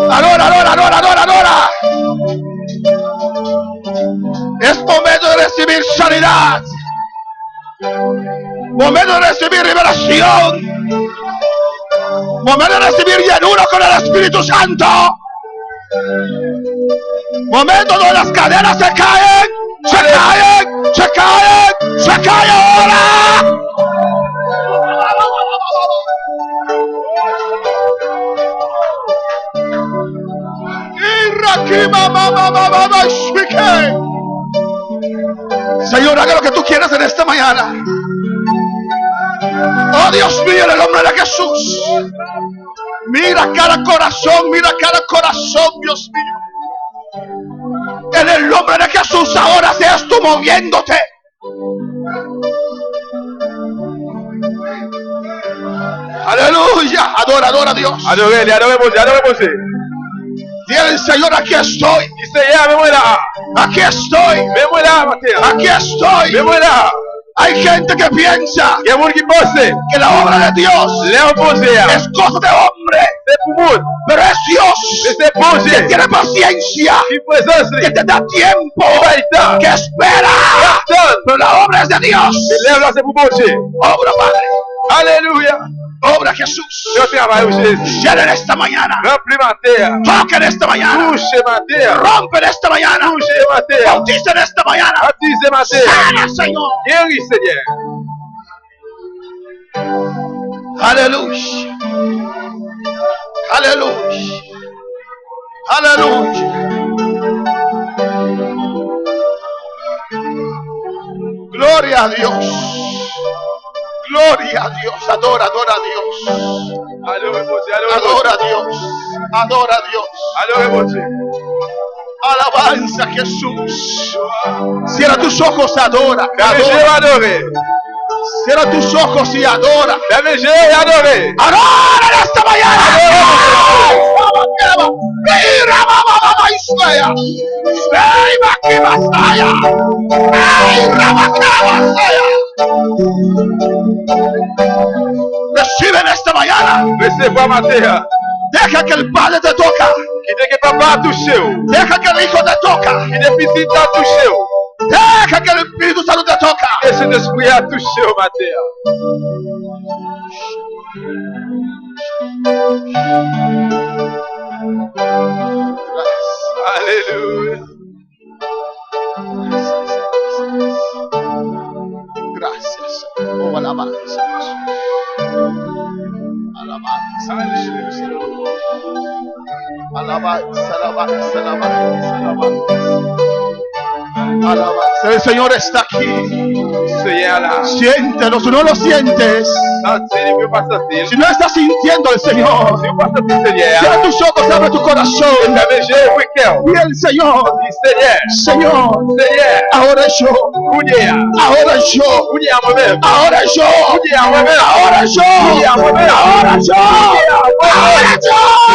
Adora, adora, adora, adora, adora. Es momento de recibir sanidad. Momento de recibir liberación. Momento de recibir llenura con el Espíritu Santo. Momento donde las cadenas se caen, se caen, se caen, se caen ahora. Señor, haga lo que tú quieras en esta mañana. Oh Dios mío, en el nombre de Jesús. Mira cada corazón, mira cada corazón, Dios mío. En el nombre de Jesús, ahora seas tú moviéndote. Aleluya. Adora, adora a Dios. Adore li, adore Bondye, adore Bondye. Dile, Señor, aquí estoy. Di Seyè, men mwen la a. Aquí estoy. Men mwen la a maten an. Aquí estoy. Men mwen la a. Hay gente que piensa Gen moun ki panse que la obra de Dios lèv Bondye a es cosa de hombre, se pou moun, pero es Dios men se que Bondye tiene paciencia, ki prezans li, que te da tiempo, ki bay tan, que espera. k ap tann. Pero la obra es de Dios. Men lèv la se pou Bondye. Obra, Padre. Alelouya! Obra, Jesús. Fè travay ou Jezi. Llena en esta mañana. Ranpli maten an. Toca en esta mañana. Touche maten an. Rompe en esta mañana. Touche maten an. Bautiza en esta mañana. Batize maten an. Sana, Señor. Geri, Senyè. Aleluya. Aleluya. Aleluya. Gloria a Dios. Gloria a Dios. Adora, adora a Dios. Adore Bondye, adore Bondye. Adora a Dios. Adora a Dios. Adore Bondye. Alabanza a Jesús. Cierra tus ojos, adora. Fèmen je Adora. w adore. Cierra tus ojos y adora. Fèmen je w adore. Adora en esta mañana. Mira, mamá, mamá, Ismael. Recibe en esta mañana. Resevwa maten an. Deja que el Padre te toca. Kite ke Papa a touche w. Deja que el Hijo te toca. Kite Pitit la touche w. Deja que el Espíritu Santo te toca. Kite Sentespri a touche w maten an. Alelouya. Gracias. Oh, alabanza. Alabanza. Alabanza, alabanza, alabanza, alabanza. Alabanza. El Señor está aquí. Seyè a la. Siéntelo. Si no lo sientes, Santi li, si w pa santi l. si no estás sintiendo al Señor, Si w pa santi Seyè a. cierra tus ojos, abre tu corazón. Fèmen je w, ouvri kè w. Y el Señor, Di Seyè, Señor, Seyè, ahora yo, kounye a, ahora yo, kounye a mwen menm, ahora yo, kounye a mwen menm, ahora yo, kounye a mwen menm, ahora yo, ahora yo.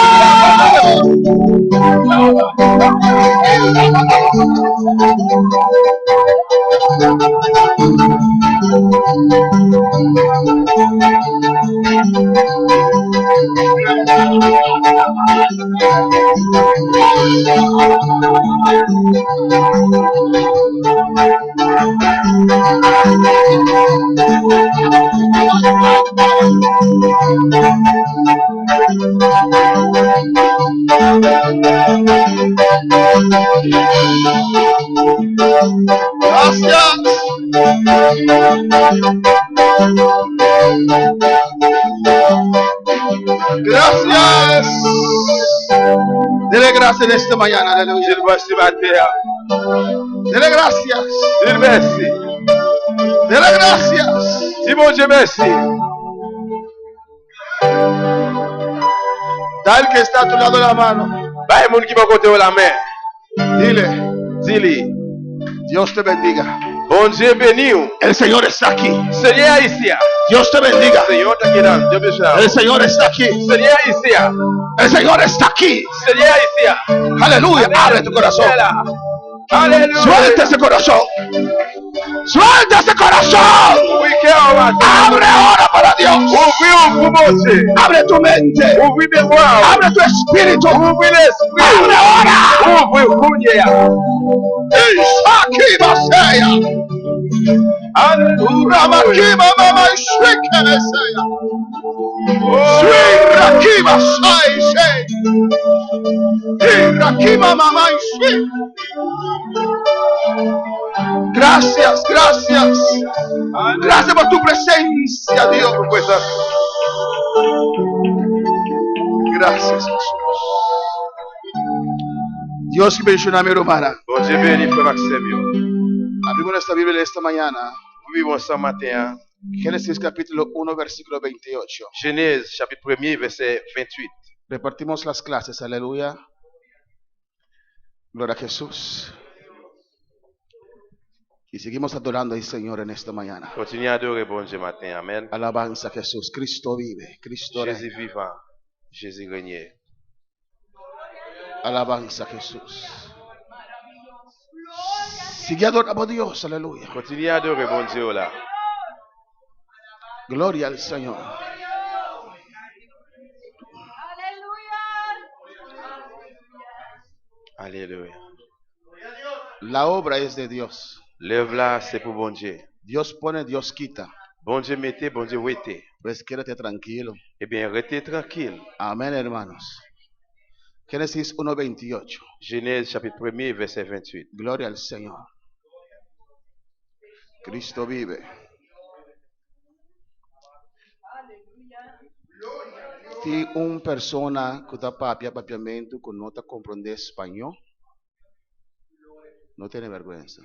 Gracias. Gracias. Dele gracias en esta mañana. Aleluya. Di l mèsi maten an. Dele gracias. Di l mèsi. Dele gracias. Di Bondye mèsi. Da el que está a tu lado la mano. Bay moun ki bò kote w lamen. Dile, Di li, Dios te bendiga. Bondye beni w. El Señor está aquí. Seyè a isi a. Dios te bendiga. Señor ta akinan. Dios bendishoná bo. El Señor está aquí. Señor isi a. El Señor está aquí. Señor isi a. Aleluya. Abre tu corazón. Aleluya. Suelta ese corazón. Suelta ese corazón. Ouvri kè ou maten. Abre ahora para Dios. Ouvri ou pou Bondye. Abre tu mente. Ouvri memwa ou. Abre tu espíritu. Ouvri lespri ou. Abre ahora. Ouvri kounye a. Isaki Maseya. Aleluya. Ramakima mama ishwike Meseya. Suirakima sai sei. Irakima mama ishwi. Gracias, gracias. Gracias por tu presencia, Dios. Pou prezans. Gracias, Jesús. Dios que bendiciona a mi hermana. Bondye beni frè m ak sè m yo. Abrimos nuestra Biblia esta mañana. Ouvri Bib ansanm maten an. Génesis capítulo 1, versículo 28. Jenèz chapit premye vèsè 28. Repartimos las clases, aleluya. Gloria a Jesús. Y seguimos adorando al Señor en esta mañana. Kontinye adore Bondye maten, amèn. Alabanza a Jesús. Cristo vive, Cristo Jezi reina. vivan, Jezi renye. Alabanza a Jesús. Sigue adorando a Dios, aleluya. Kontinye adore Bondye w la. Gloria al Señor. Alelouya. La obra es de Dios. Lèv la se pou Bondye. Dios pone, Dios quita. Bondye mete, Bondye wete. Pues quédate tranquilo. Ebyen, rete trankil. Amén, hermanos. Génesis 1.28. Jenèz chapit premye vèsè 28. Gloria al Señor. Cristo vive. Tin un persona ku ta papia papiamentu ku no ta komprondé spañó, no tene bèrgwensa.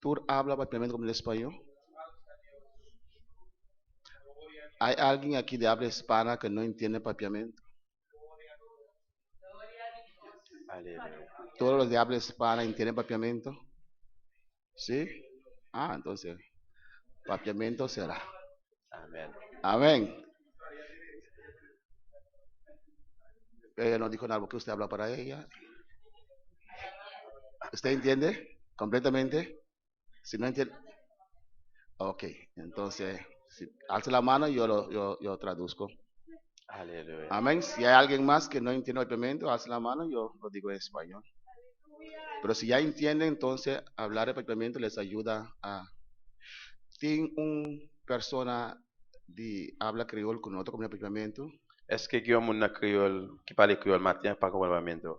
Tur habla papiamentu komprondé spañó? Hay alguien aquí de habla hispana que no entiende papiamento? Aleluya. Todos los de habla hispana entienden papiamento? ¿Sí? Ah, entonces, papiamento será. Amèn. Amén. Ella no dijo nada porque usted habla para ella. ¿Usted entiende completamente? Si no entiende. Ok, entonces, si alza la mano, yo, lo, yo, yo traduzco. Aleluya. Amén. Si hay alguien más que no entiende el papiamento, alza la mano, yo lo digo en español. Pero si ya entienden, entonces hablar el papiamento les ayuda a... Tin un persona di habla kriol ku no ta komprende papiamentu? Èske gen yon moun nan kreyòl ki pale kreyòl maten an pa konprann papiamento?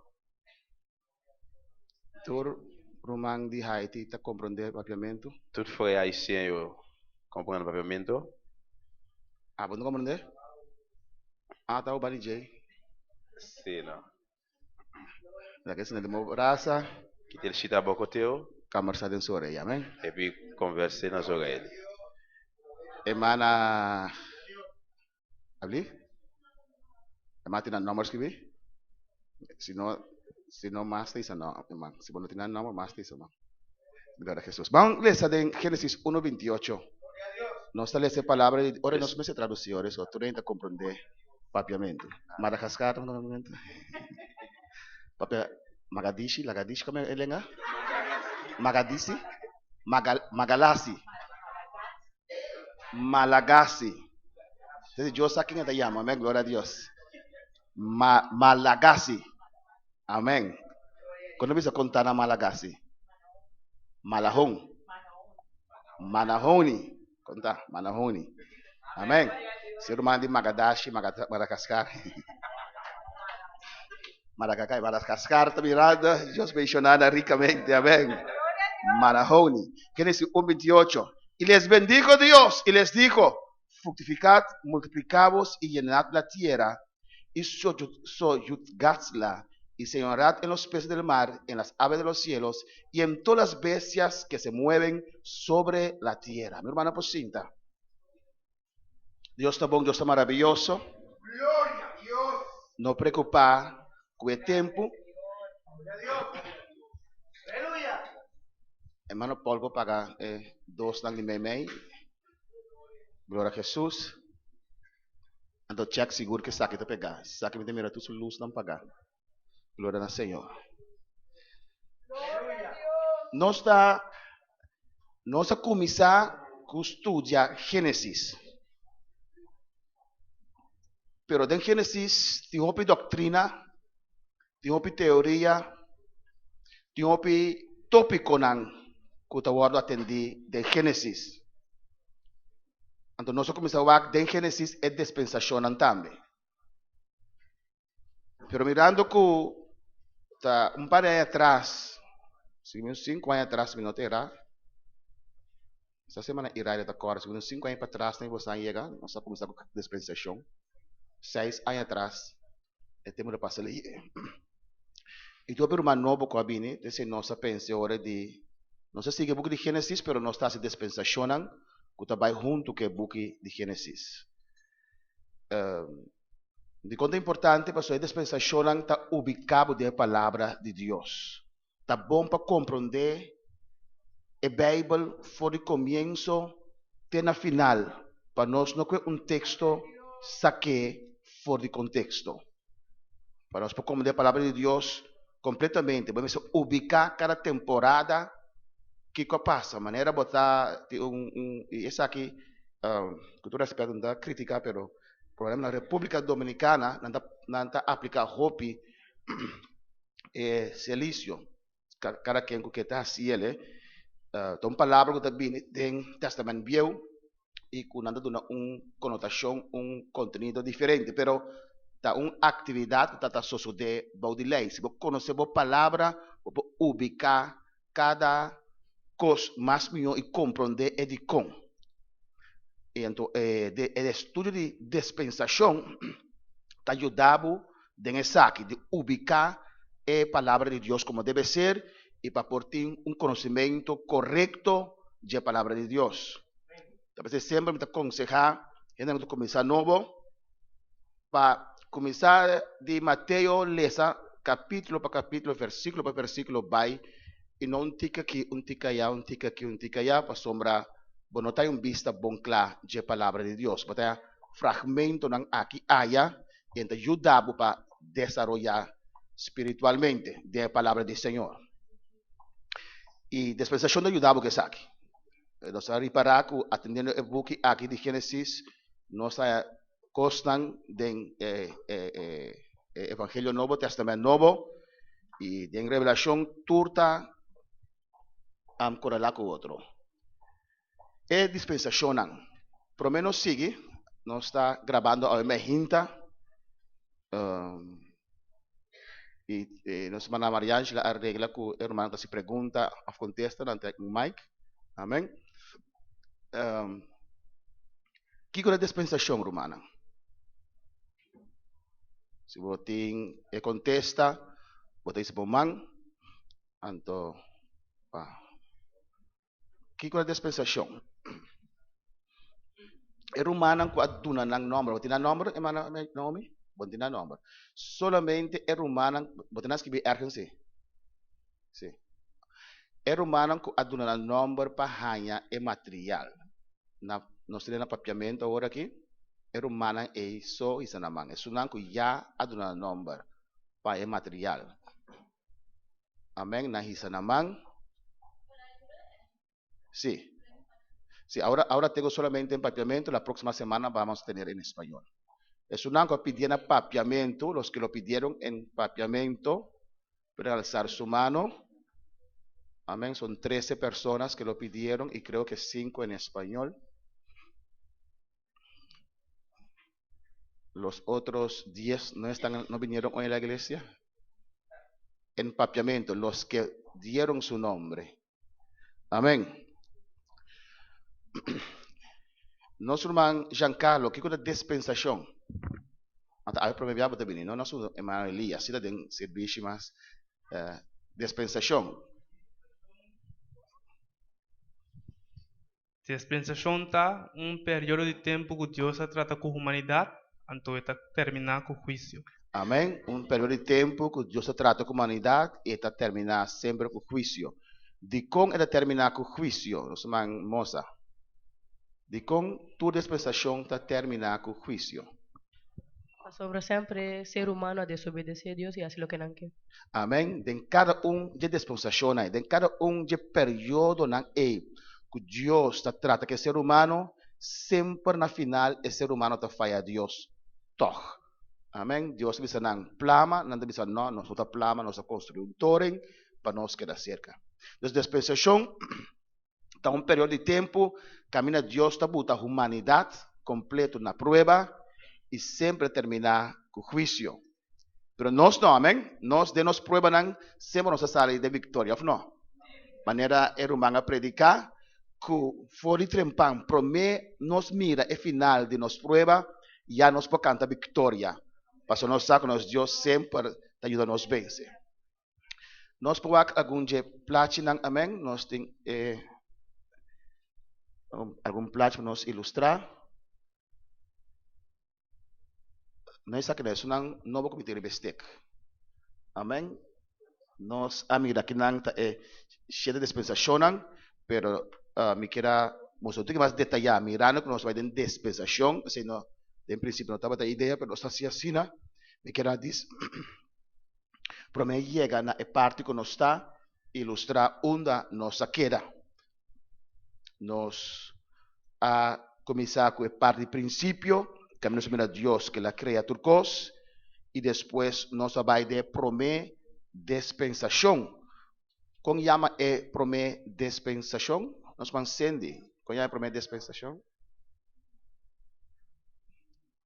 Tur ruman di Haiti ta komprende papiamentu? Tout frè ayisyen yo konprann papiamento? Abo no komprende? Ah, ta bo bali djei. Si non. Laga e sinta den bo brasa. Kite l chita bò kote w. Kambersá den su oreya. Amèn. Epi konvèse nan zòrèy li. Hermana Abli? Hermana tin nan nòmber skibí? Si no, si no mas ta isa no, hermano. Si bo no tin nan nòmber, mas ta isa no. Gloria a Jesús. Ban lesa den Génesis 1, 28. Nos ta lesa e palabra di, ora nos mester traducí ora eso, tur hende ta comprendé papiamentu. Madagascar ta papiamentu? Papia Magadishi, Lagadishi, como e lenga? Magadisi? Magal, Magalasi. Malagasi. Entonces, yo sa quién te llama, amén, gloria a Dios. Ma, Malagasi. Amén. Cuando bisa contar na Malagasi? Malahon. Manahoni. Conta, Manahoni. Amén. Ser humano de Magadashi, Madagascar. Maracacay, Madagascar ta mirando, Dios bendicionada ricamente, amén. Marahoni. Génesis 1:28. Y les bendijo Dios y les dijo, fructificad, multiplicaos y llenad la tierra y soyuzgadla y señorad en los peces del mar, en las aves de los cielos y en todas las bestias que se mueven sobre la tierra. Mi hermana Posinta. Dios ta bon, Dios ta maraviyoso. No preocupa cu e tempo. Hermano Paul por paga eh, dos nan di mei mei. Gloria Jesus. Anto check sigur ke esaki ta pegá. Esaki mi ta mira tur su lusnan pagá. Gloria na Señor. Nos ta nos a kuminsá ku studia Génesis. Pero den Génesis tin hopi doktrina, tin hopi teoria, tin hopi tópikonan ku ta wòrdu atendí den Génesis. Anto nos a kuminsá wak den Génesis e dispensashonnan tambe. Pero mirando ku ta un par di aña atras, si un sinku aña atras mi no ta erá, esta semana Iraida ta kòrda, si un sinku aña patras nan boso a yega, nos a kuminsá ku dispensashon, seis aña atras e tempu ta pasa lei. I tur ruman nobo ku a bini, esei nos a pensa e ora di, nos a sigui e buki di Génesis, pero nos ta hasi dispensashonnan ku ta bai huntu ku e buki di Génesis. Dikon ta importante? Pasobra e dispensashonnan ta ubiká bo den e Palabra di Dios. Ta bon pa komprondé e Beibel for di komienso te na final, pa nos no kue un teksto sak'é for di konteksto. Pa nos por komprondé e Palabra di Dios kompletamente, bo mester ubiká kada temporada kiko a pasa. Manera bo ta tin un un i esaki ku tur respeto no ta kritiká pero por ehempel na Repúblika Dominikana nan ta nan ta apliká hopi e selisio kada ken ku ke ta hasi el ta un palabra ku ta bini den Tèstamènt Bieu i ku nan ta duna un konotashon, un kontenido diferente, pero ta un aktividat ku ta ta sosodé bou di lei. Si bo konosé bo palabra, bo por ubiká kada kos mas mihó i komprondé e dikon. I anto e estudio di dispensashon ta yuda bo den esaki, di ubiká e palabra di Dios komo debe ser i pa por tin un konosementu korekto dje palabra di Dios. Ta p'esei semper mi ta konsehá hendenan ku ta kuminsá nobo pa kuminsá di Mateo lesa kapítulo pa kapítulo, versíkulo pa versíkulo bai i no un tiki aki, un tiki ayá, un tiki aki, un tiki ayá, pasobra bo no ta haña un bista bon kla dje palabra di Dios. Bo ta haña fragmentonan aki aya i ta yuda bo pa desaroyá spiritualmente den e palabra di Señor. I dispensashon ta yuda bo ku esaki. Nos a ripará ku atendiendo e buki aki di Génesis, nos ta kosnan den e Evangelio Nobo, Tèstamènt Nobo, i den Revelashon tur ta korelá ku otro. E dispensashonnan. Promé nos sigui, nos ta grabando awe mei hinta i nos hermana Mariangela a regla ku e rumannan ta hasi pregunta òf kontesta nan ta un mic. Amen. Kiko ta dispensashon, rumannan? Si bo tin e kontesta, bo ta hisa bo man, anto pa. Kiko ta dispensashon? E rumannan ku a duna nan nòmber, bo tin nan nòmber, hermana Naomi? Bo no tin nan nòmber. Solamente e rumannan, bo tin nan skibí ergens? Sí. Sí. E rumannan ku a duna nan nòmber pa haña e material. Na, nos tin na papiamentu awor aki, e rumannan ei so hisa nan man. Esunnan ku ya a duna nan nòmber pa e material. Amén. Nan hisa nan man. Sí. Sí, ahora, ahora tengo solamente en papiamento, la próxima semana vamos a tener en español. Esunnan ku a pidié na papiamento, los que lo pidieron en papiamento, pueden alzar su mano. Amén. Son 13 personas que lo pidieron y creo que 5 en español. Los otros 10 no están, no vinieron hoy a la iglesia. En papiamento, los que dieron su nombre. Amén. Nos ruman Giancarlo, kiko ta dispensashon? Anta awe prome bia bo ta bini, no? Nos hermano Elias, si ta den sirbishi mas eh, dispensashon. Dispensashon ta un periodo di tempu ku Dios a trata ku humanidat, anto e ta terminá ku huisio. Amèn. Un periodo di tempu ku Dios a trata ku humanidat i e ta terminá semper ku huisio. Dikon e ta terminá ku huisio, nos ruman Mosa? Dikon tur dispensashon ta terminá ku huisio? Pasobra semper e ser humano a desobedesé Dios i hasi loke nan ke. Amèn. Den kada un dje dispensashonnan ei, den kada un dje periodonan ei ku Dios ta trata ku e ser humano, semper na final e ser humano ta faya Dios tòg. Amèn. Dios ta bisa nan, Plama, nan ta bisa, Nò, nos no ta plama, nos ta konstruí un toren pa nos keda serka. Dus dispensashon Ta un periodo di tempu kaminda Dios ta buta humanidat kompleto na prueba i semper terminá ku huisio. Pero nos no, amen? Nos den nos pruebanan semper nos ta sali den viktoria, òf no? Manera e ruman a prediká ku for di trempan promé nos mira e final di nos prueba, ya nos por kanta viktoria, pasobra nos sa ku nos Dios semper ta yuda nos vense. Nos por wak algun dje plachinan, amen. Nos tin e algun plachi pa nos ilustrá. No esaki no, esunnan nobo ku mi tin riba e stek. Amen. Nos a mira kinan ta e shete dispensashonnan, pero mi kier a mustra un tiki mas detayá, mirando ku nos bai den dispensashon, esei no den prinsipio no tabata e idea, pero nos ta hasi asina. Mi kier a dis. Promé yega na e parti ku nos ta ilustrá unda nos a keda. Nos a kuminsá ku e parti di prinsipio, kaminda nos a mira Dios ku el a krea tur kos, i despues nos a bai den e promé despensashon. Kon yama e promé despensashon? Nos ban sendi. Kon yama e promé despensashon?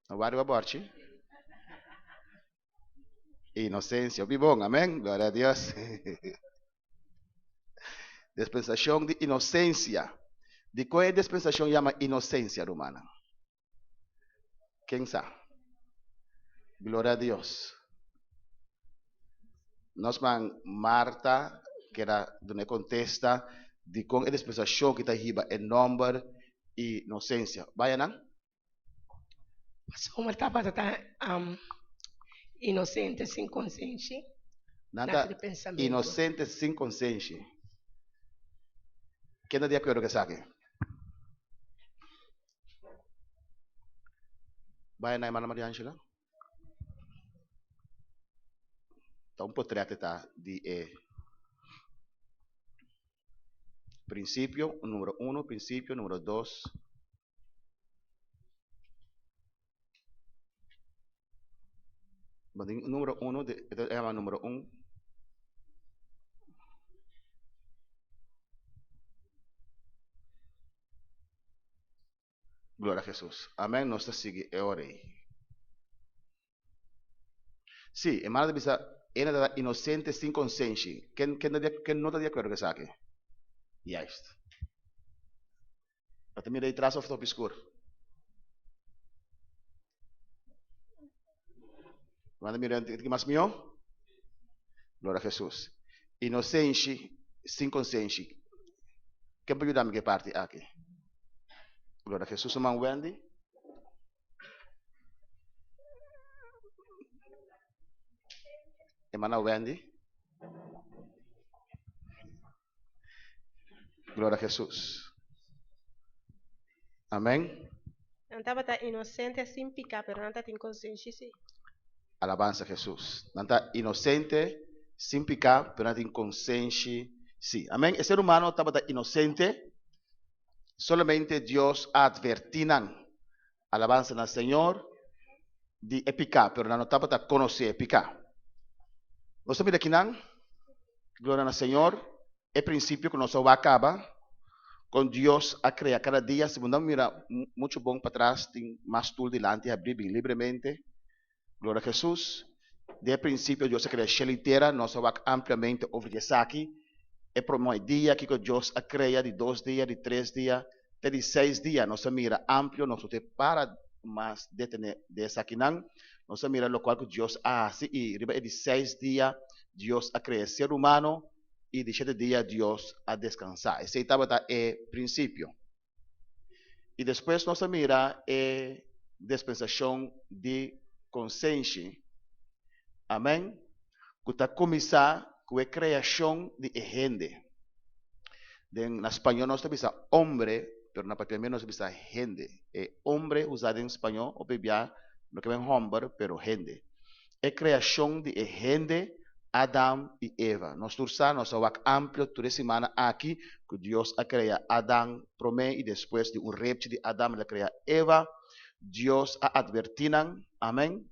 No wak riba bòrchi. Inocencia. Hopi bon, amén. Gloria a Dios. Dispensación di inocencia. Di kon e dispensación llama inocencia, rumannan? Ken sa? Gloria a Dios. Nos man Marta keda duna e contesta di kon e dispensación ki ta hiba e nomber inocencia. Baya nan. Pasobra tabata ta inosente sin konsenshi. Nan ta inosente sin konsenshi. Ken ta di akuerdo ku esaki? Bai na hermana Maria Angela. Ta un potret e ta di e prinsipio numero uno, prinsipio numero dos. Bo tin numero uno, e ta yama numero un. Gloria a Jesus. Amen. Nos ta sigui e ora ei. Sí, e mara ta bisa, e na ta inocente sin consenshi. Ken, ken ta di, ken no ta di acuerdo cu esaki? Juist. Bo ta mira di tras of ta hopi skur? Bo ta mira un tiki mas mihó? Gloria a Jesus. Inosenshi sin konsenshi. Ken por yuda mi ku e parti aki? Gloria a Jesus. Ruman Wendy. Hermana Wendy. Gloria a Jesus. Amen. Nan tabata inosente sin piká, pero nan tatin konsenshi sí. Alabansa a Jesus. Nan ta inosente sin piká, pero nan tin konsenshi sí. Amen. E ser humano tabata inosente, solamente Dios a atvertí nan. Alabansa na Señor di e piká, pero nan no tabata konosé e piká. Nos ta mira kinan, gloria na Señor, e prinsipio ku nos a wak kaba, kon Dios a krea kada dia. Si bo no mira muchu bon patras, tin mas stul dilanti habrí bin libremente. Gloria a Jesus. Den e prinsipio Dios a krea shelu i tera, nos a wak ampliamente over di esaki. E promé dia kiko Dios a krea, di dos dia, di tres dia, te di seis dia, nos a mira amplio, nos no te para mas detené den esakinan. Nos a mira lokual ku Dios a hasi i riba e di seis dia Dios a krea e ser humano i di shete dia Dios a deskansá. Esei tabata e prinsipio. I despues nos a mira e dispensashon di konsenshi, amèn, ku ta kuminsá ku e kreashon di e hende. Den na spañó nos ta bisa hombre. pero na papiamento nos ta bisa hende. E hombre usa den spañó hopi bia no ke men homber pero hende. E kreashon di e hende Adam i Eva. Nos tur sa, nos a wak amplio tur e simana aki ku Dios a krea Adam promé i despues di un repchi di Adam el a krea Eva. Dios a atvertí nan, amen.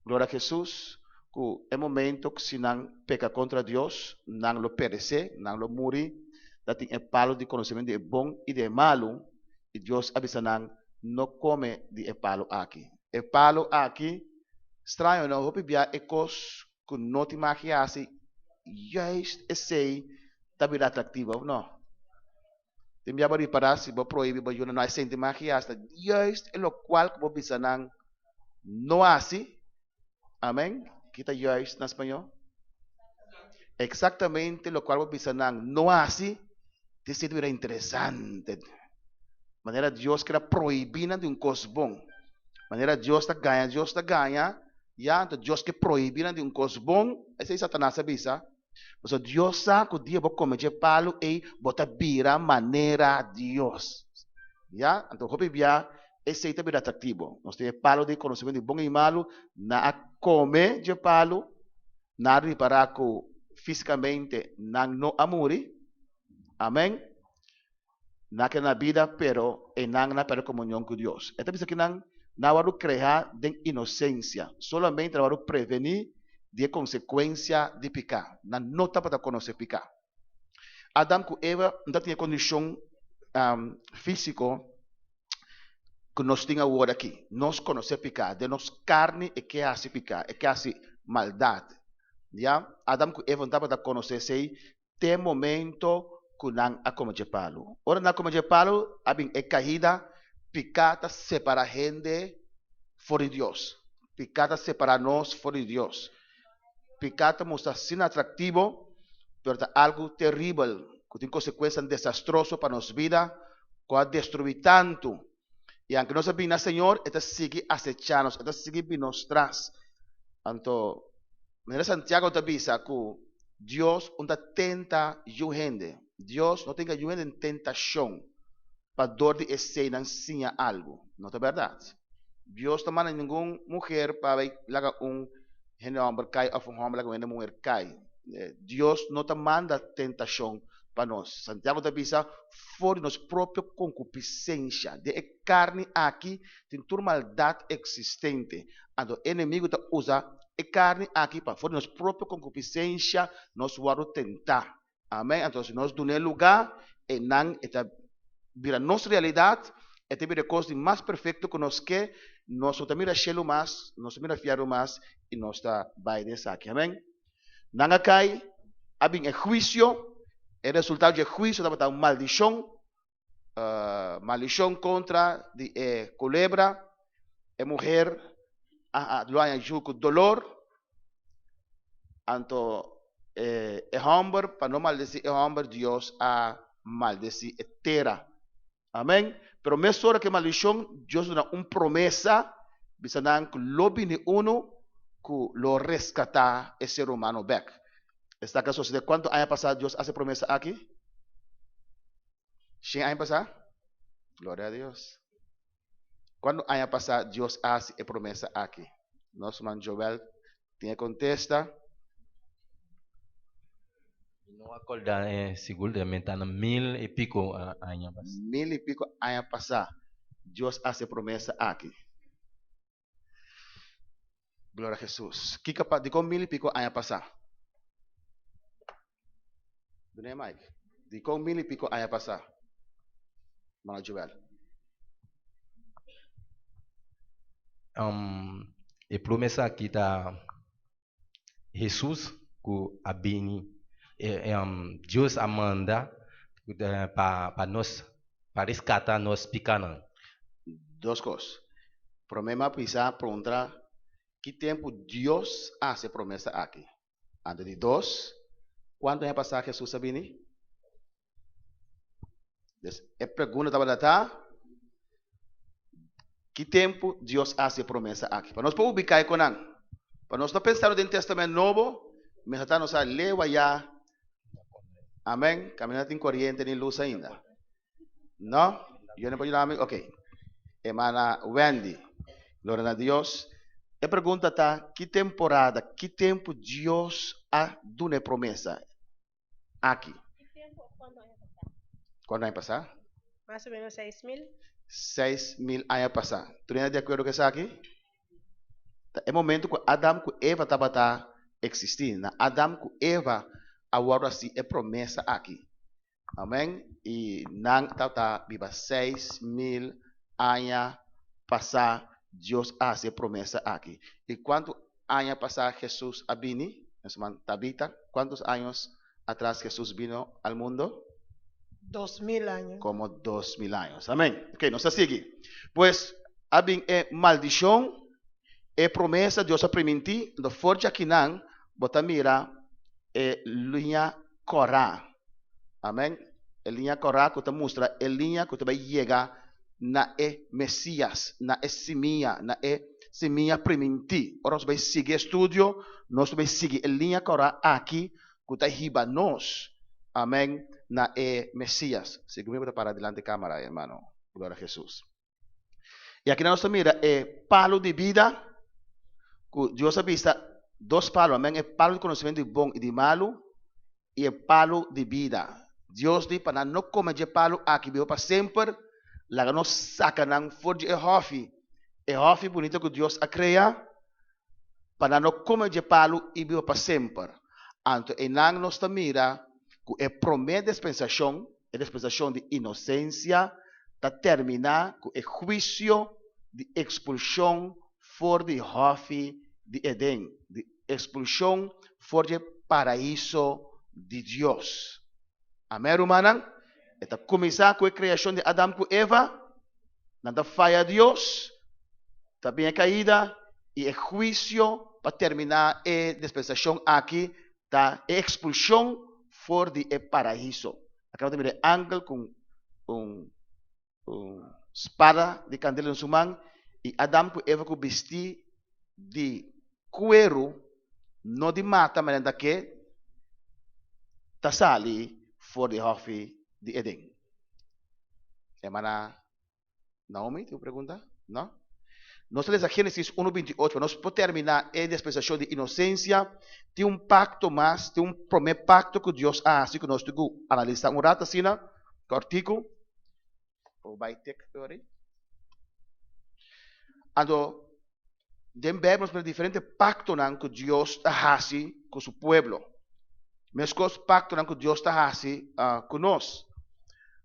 Gloria a Jesus, ku e momento ku si nan peka kontra Dios, nan lo peresé, nan lo muri. Ta tin e palu di konosementu di e bon i di e malu, i Dios a bisa nan, No kome di e palu aki. E palu aki, straño no, hopi bia e kos ku no tin maki hasi, juist esei ta bira atraktivo, òf no? Tin bia bo ripará si bo prohibí bo yunan no a sinti maki hasi, ta juist e lokual ku bo bisa nan no hasi, amen, ki ta juist na spañó? Eksaktamente lokual bo bisa nan no hasi, ta sinti bira interesante. Manera Dios keda prohibí nan di un kos bon. Manera Dios ta gaña, Dios ta gaña, ya, anto Dios ke prohibí nan di un kos bon, esei Satanas a bisa. Pasobra Dios sa ku dia bo kome dje palu ei, bo ta bira manera Dios. Ya, anto hopi bia esei ta bira atraktivo. Nos tin e palu di konosementu di bon i malu, nan a kome dje palu, nan a ripará ku físikamente nan no a muri. Amèn. Nan a keda na bida, pero einan nan a pèrdè komunion ku Dios. E ta bisa ku nan nan a wòrdu kreá den inosensia, solamente nan a wòrdu prevení di e konsekuensia di piká. Nan no tabata konosé piká. Adam ku Eva no tabatin e kondishon físiko ku nos tin awor aki. Nos konosé piká. Den nos karni e ke hasi piká, e ke hasi maldat. Ya, Adam ku Eva no tabata konosé esei te momento ku nan a kome dje palu. Ora nan a kome dje palu, a bin e kaida, piká ta separá hende for di Dios. Piká ta separá nos for di Dios. Piká ta mustra asina atraktivo, pero ta algu teribel ku tin konsekuensianan desastroso pa nos bida, ku a destruí tantu. I anke nos a bin na Señor, e ta sigui asechá nos, e ta sigui bin nos tras. Anto, manera Santiago ta bisa ku Dios un ta tenta yu hende. Dios no tenga yu hende den tentashon pa dor di esei nan siña algu. No ta bèrdat. Dios no manda ningun muher pa bai laga un hende hòmber kai òf un hòmber laga un hende muher kai. Dios no ta manda tentashon pa nos. Santiago ta bisa, For di nos propio konkupisensha, den e karni aki tin tur maldat eksistente. Anto e enemigu ta usa e karni aki pa for di nos propio konkupisensha nos wòrdu tentá. Amèn. Anto si nos dun'é lugá, einan e ta bira nos realidat, e ta bira e kos di mas perfekto ku nos ke, nos no ta mira shelu mas, nos no ta mira fièrnu mas, i nos ta bai den esaki. Amèn. Nan a kai, a bin e huisio, e resultado dje huisio tabata un maldishon, maldishon kontra di e kulebra, e muher a lo haña yu ku dolor, anto e hòmber, pa no maldesí e hòmber, Dios a maldesí e tera. Amèn. Pero mesora ku e maldishon, Dios duna un promesa, bisa nan ku lo bini unu ku lo reskatá e ser humano bèk. Esaki a sosodé kuantu aña pasá Dios a hasi e promesa aki? Shen aña pasá? Gloria a Dios. Kuantu aña pasá Dios a hasi e promesa aki? Nos ruman Joel tin e kontesta. Mi no a kòrda sigur, de mi ta na mil i piko aña pasá. Mil i piko aña pasá Dios a hasi e promesa aki. Gloria a Jesus. Kiko pa, dikon mil i piko aña pasá? Dun'é mic. Dikon mil i piko aña pasá? Mano Joel. Um, e promesa aki ta Jesus ku a bini, e, um, Dios a manda pa, pa nos, pa reskatá nos pikanan. Dos kos. Promé mi a bisa puntra ki tempu Dios a hasi e promesa aki. Anto di dos, kuantu aña pasá Hesus a bini? Des, e pregunta tabata ta, ki tempu Dios a hasi e promesa aki? Pa nos por ubiká e konan. Pa nos no pensando den Testament Nobo, mester ta nos a leu ayá. Amèn. Kaminda tin koriente ni lus ainda. No? Yo no por yuda mi? Ok. Hermana Wendy. Gloria na Dios. E pregunta ta, ki temporada, ki tempu Dios a duna e promesa aki? Ki tempu of kuantu aña pasá? Kuantu aña pasá? Mas o menos 6000. 6000 aña pasá. Tur hende di akuerdo ku esaki? Ta e momento ku Adam ku Eva tabata eksistí. Na Adam ku Eva a wòrdu hasi e promesa aki. Amèn. I nan tabata biba 6000 aña pasá Dios a hasi e promesa aki. I kuantu aña pasá Hesus a bini? Nos man Tabita, kuantus años atras Hesus bino al mundo? 2000 aña. Komo 2000 años. Amèn. Ok, nos ta sigui. Pues a bin e maldishon, e promesa Dios a primintí, anto for djakinan bo ta mira e liña kòrá. Amèn. E liña kòrá ku ta mustra e liña ku ta bai yega na e Mesias, na e simia, na e simia primintí. Ora nos bai sigui e studio, nos ta bai sigui e liña kòrá aki ku ta hiba nos, amèn, na e Mesias. Segun mi bo ta para dilanti kámara, hermano. Gloria a Hesus. I aki nos ta mira e palu di bida ku Dios a bisa dos palu, amèn, e palu di konosementu di bon i di malu i e palu di bida. Dios di pa nan no kome dje palu aki biba pa semper, laga nos saka nan for di e hòfi, e hòfi bunita ku Dios a krea, pa nan no kome dje palu i biba pa semper. Anto einan nos ta mira ku e promé dispensashon, e dispensashon di inosensia, ta terminá ku e huisio di ekspulshon for di Hòfi di Eden, di ekspulshon for dje paraiso di Dios. Amèn, rumannan? E ta kuminsá ku e kreashon di Adam ku Eva, nan ta faya Dios, ta bin e kaida, i e huisio pa terminá e dispensashon aki ta e ekspulshon for di e paraiso. Akaba ta mira e angel ku un un spada di kandela den su man, i Adam ku Eva ku bistí di kueru, no di mata manera nan ta ke, ta sali for di hòfi di Eden. Hermana Naomi, tin un pregunta? No? Nos ta lesa Génesis 1, 28, pa nos por terminá e dispensashon di inosensia, tin un pakto mas, tin un promé pakto ku Dios a hasi ku nos tin ku analisá un ratu asina, kòrtiku. Por bai tek ori. Anto, den Bijbel nos mira diferente paktonan ku Dios ta hasi ku su pueblo. Meskos paktonan ku Dios ta hasi ku nos.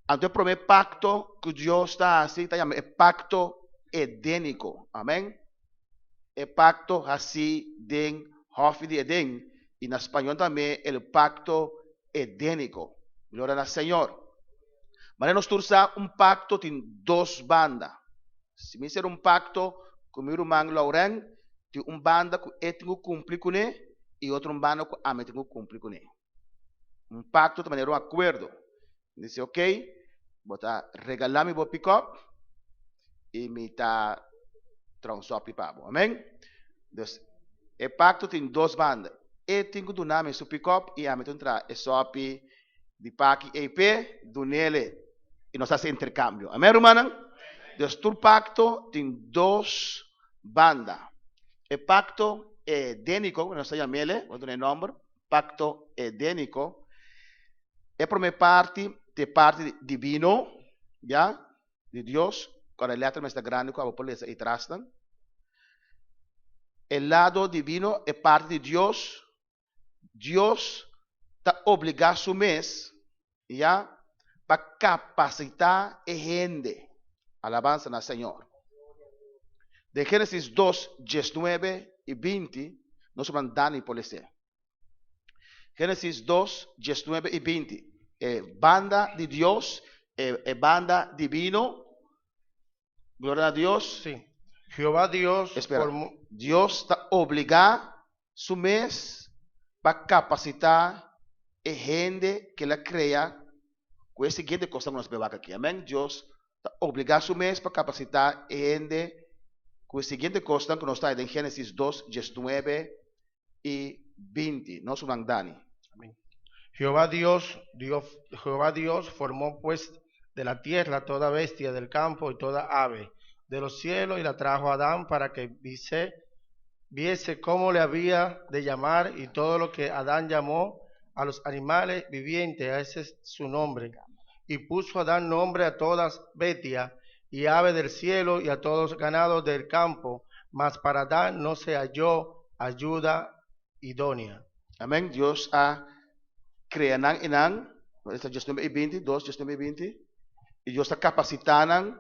Anto e promé pakto ku Dios ta hasi ta yama e pakto edéniko. Amèn. E pakto hasí den Hòfi di Edén i na spañol tambe el pakto edéniko. Gloria na Señor. Manera nos tur sa, un pakto tin dos banda. Si mi sera un pakto ku mi ruman Lauren, tin un banda ku e tin ku kumpli kuné i otro un banda ku ami tin ku kumpli kuné. Un pakto ta manera un akuerdo. Mi dice, ok, bo ta regalá mi bo pick-up i mi ta traha un sòpi pa bo. Amèn? Dus, e pakto tin dos banda. E tin ku duna mi su pick-up i ami tin traha e sòpi di paki ei p'e, dun'ele i nos hasi interkambio. Amèn, rumannan? Dus, tur pakto tin dos banda. E pakto edéniko, nos ta yam'ele, bo duna e nòmber, Pacto Edénico, e promé parti ta e parti divino, ya, di Dios, kòrda e lèter mester grandi ku abo por lesa ei trasnan. E lado divino, e parti di Dios, Dios ta obligá su mes, ya, pa kapasitá e hende. Alabansa na Señor. Den Génesis 2, 19 i 20, nos ruman Dani por les'é. Génesis 2, 19 i 20. E banda di Dios, e, e banda divino, gloria na Dios. Sí. Jehová Dios Espera. formó. Dios ta obligá su mes pa kapasitá e hende ku el a krea ku e siguiente kosnan ku nos por wak aki. Amèn. Dios ta obligá su mes pa kapasitá e hende ku e siguiente kosnan ku nos ta haña den Génesis 2, 19 i 20. Nos ruman Dani. Amén. Jehová Dios, Dios, Jehová Dios formó pues de la tierra toda bestia del campo y toda ave de los cielos y la trajo a Adán para que viese, viese cómo le había de llamar y todo lo que Adán llamó a los animales vivientes, a ese es su nombre. Y puso Adán nombre a todas bestias y ave del cielo y a todos ganados del campo, mas para Adán no se halló ayuda idónea. Amèn. Dios a krea nan i nan, esta 19 i 20, 2, 19 i 20, i Dios ta kapasitá nan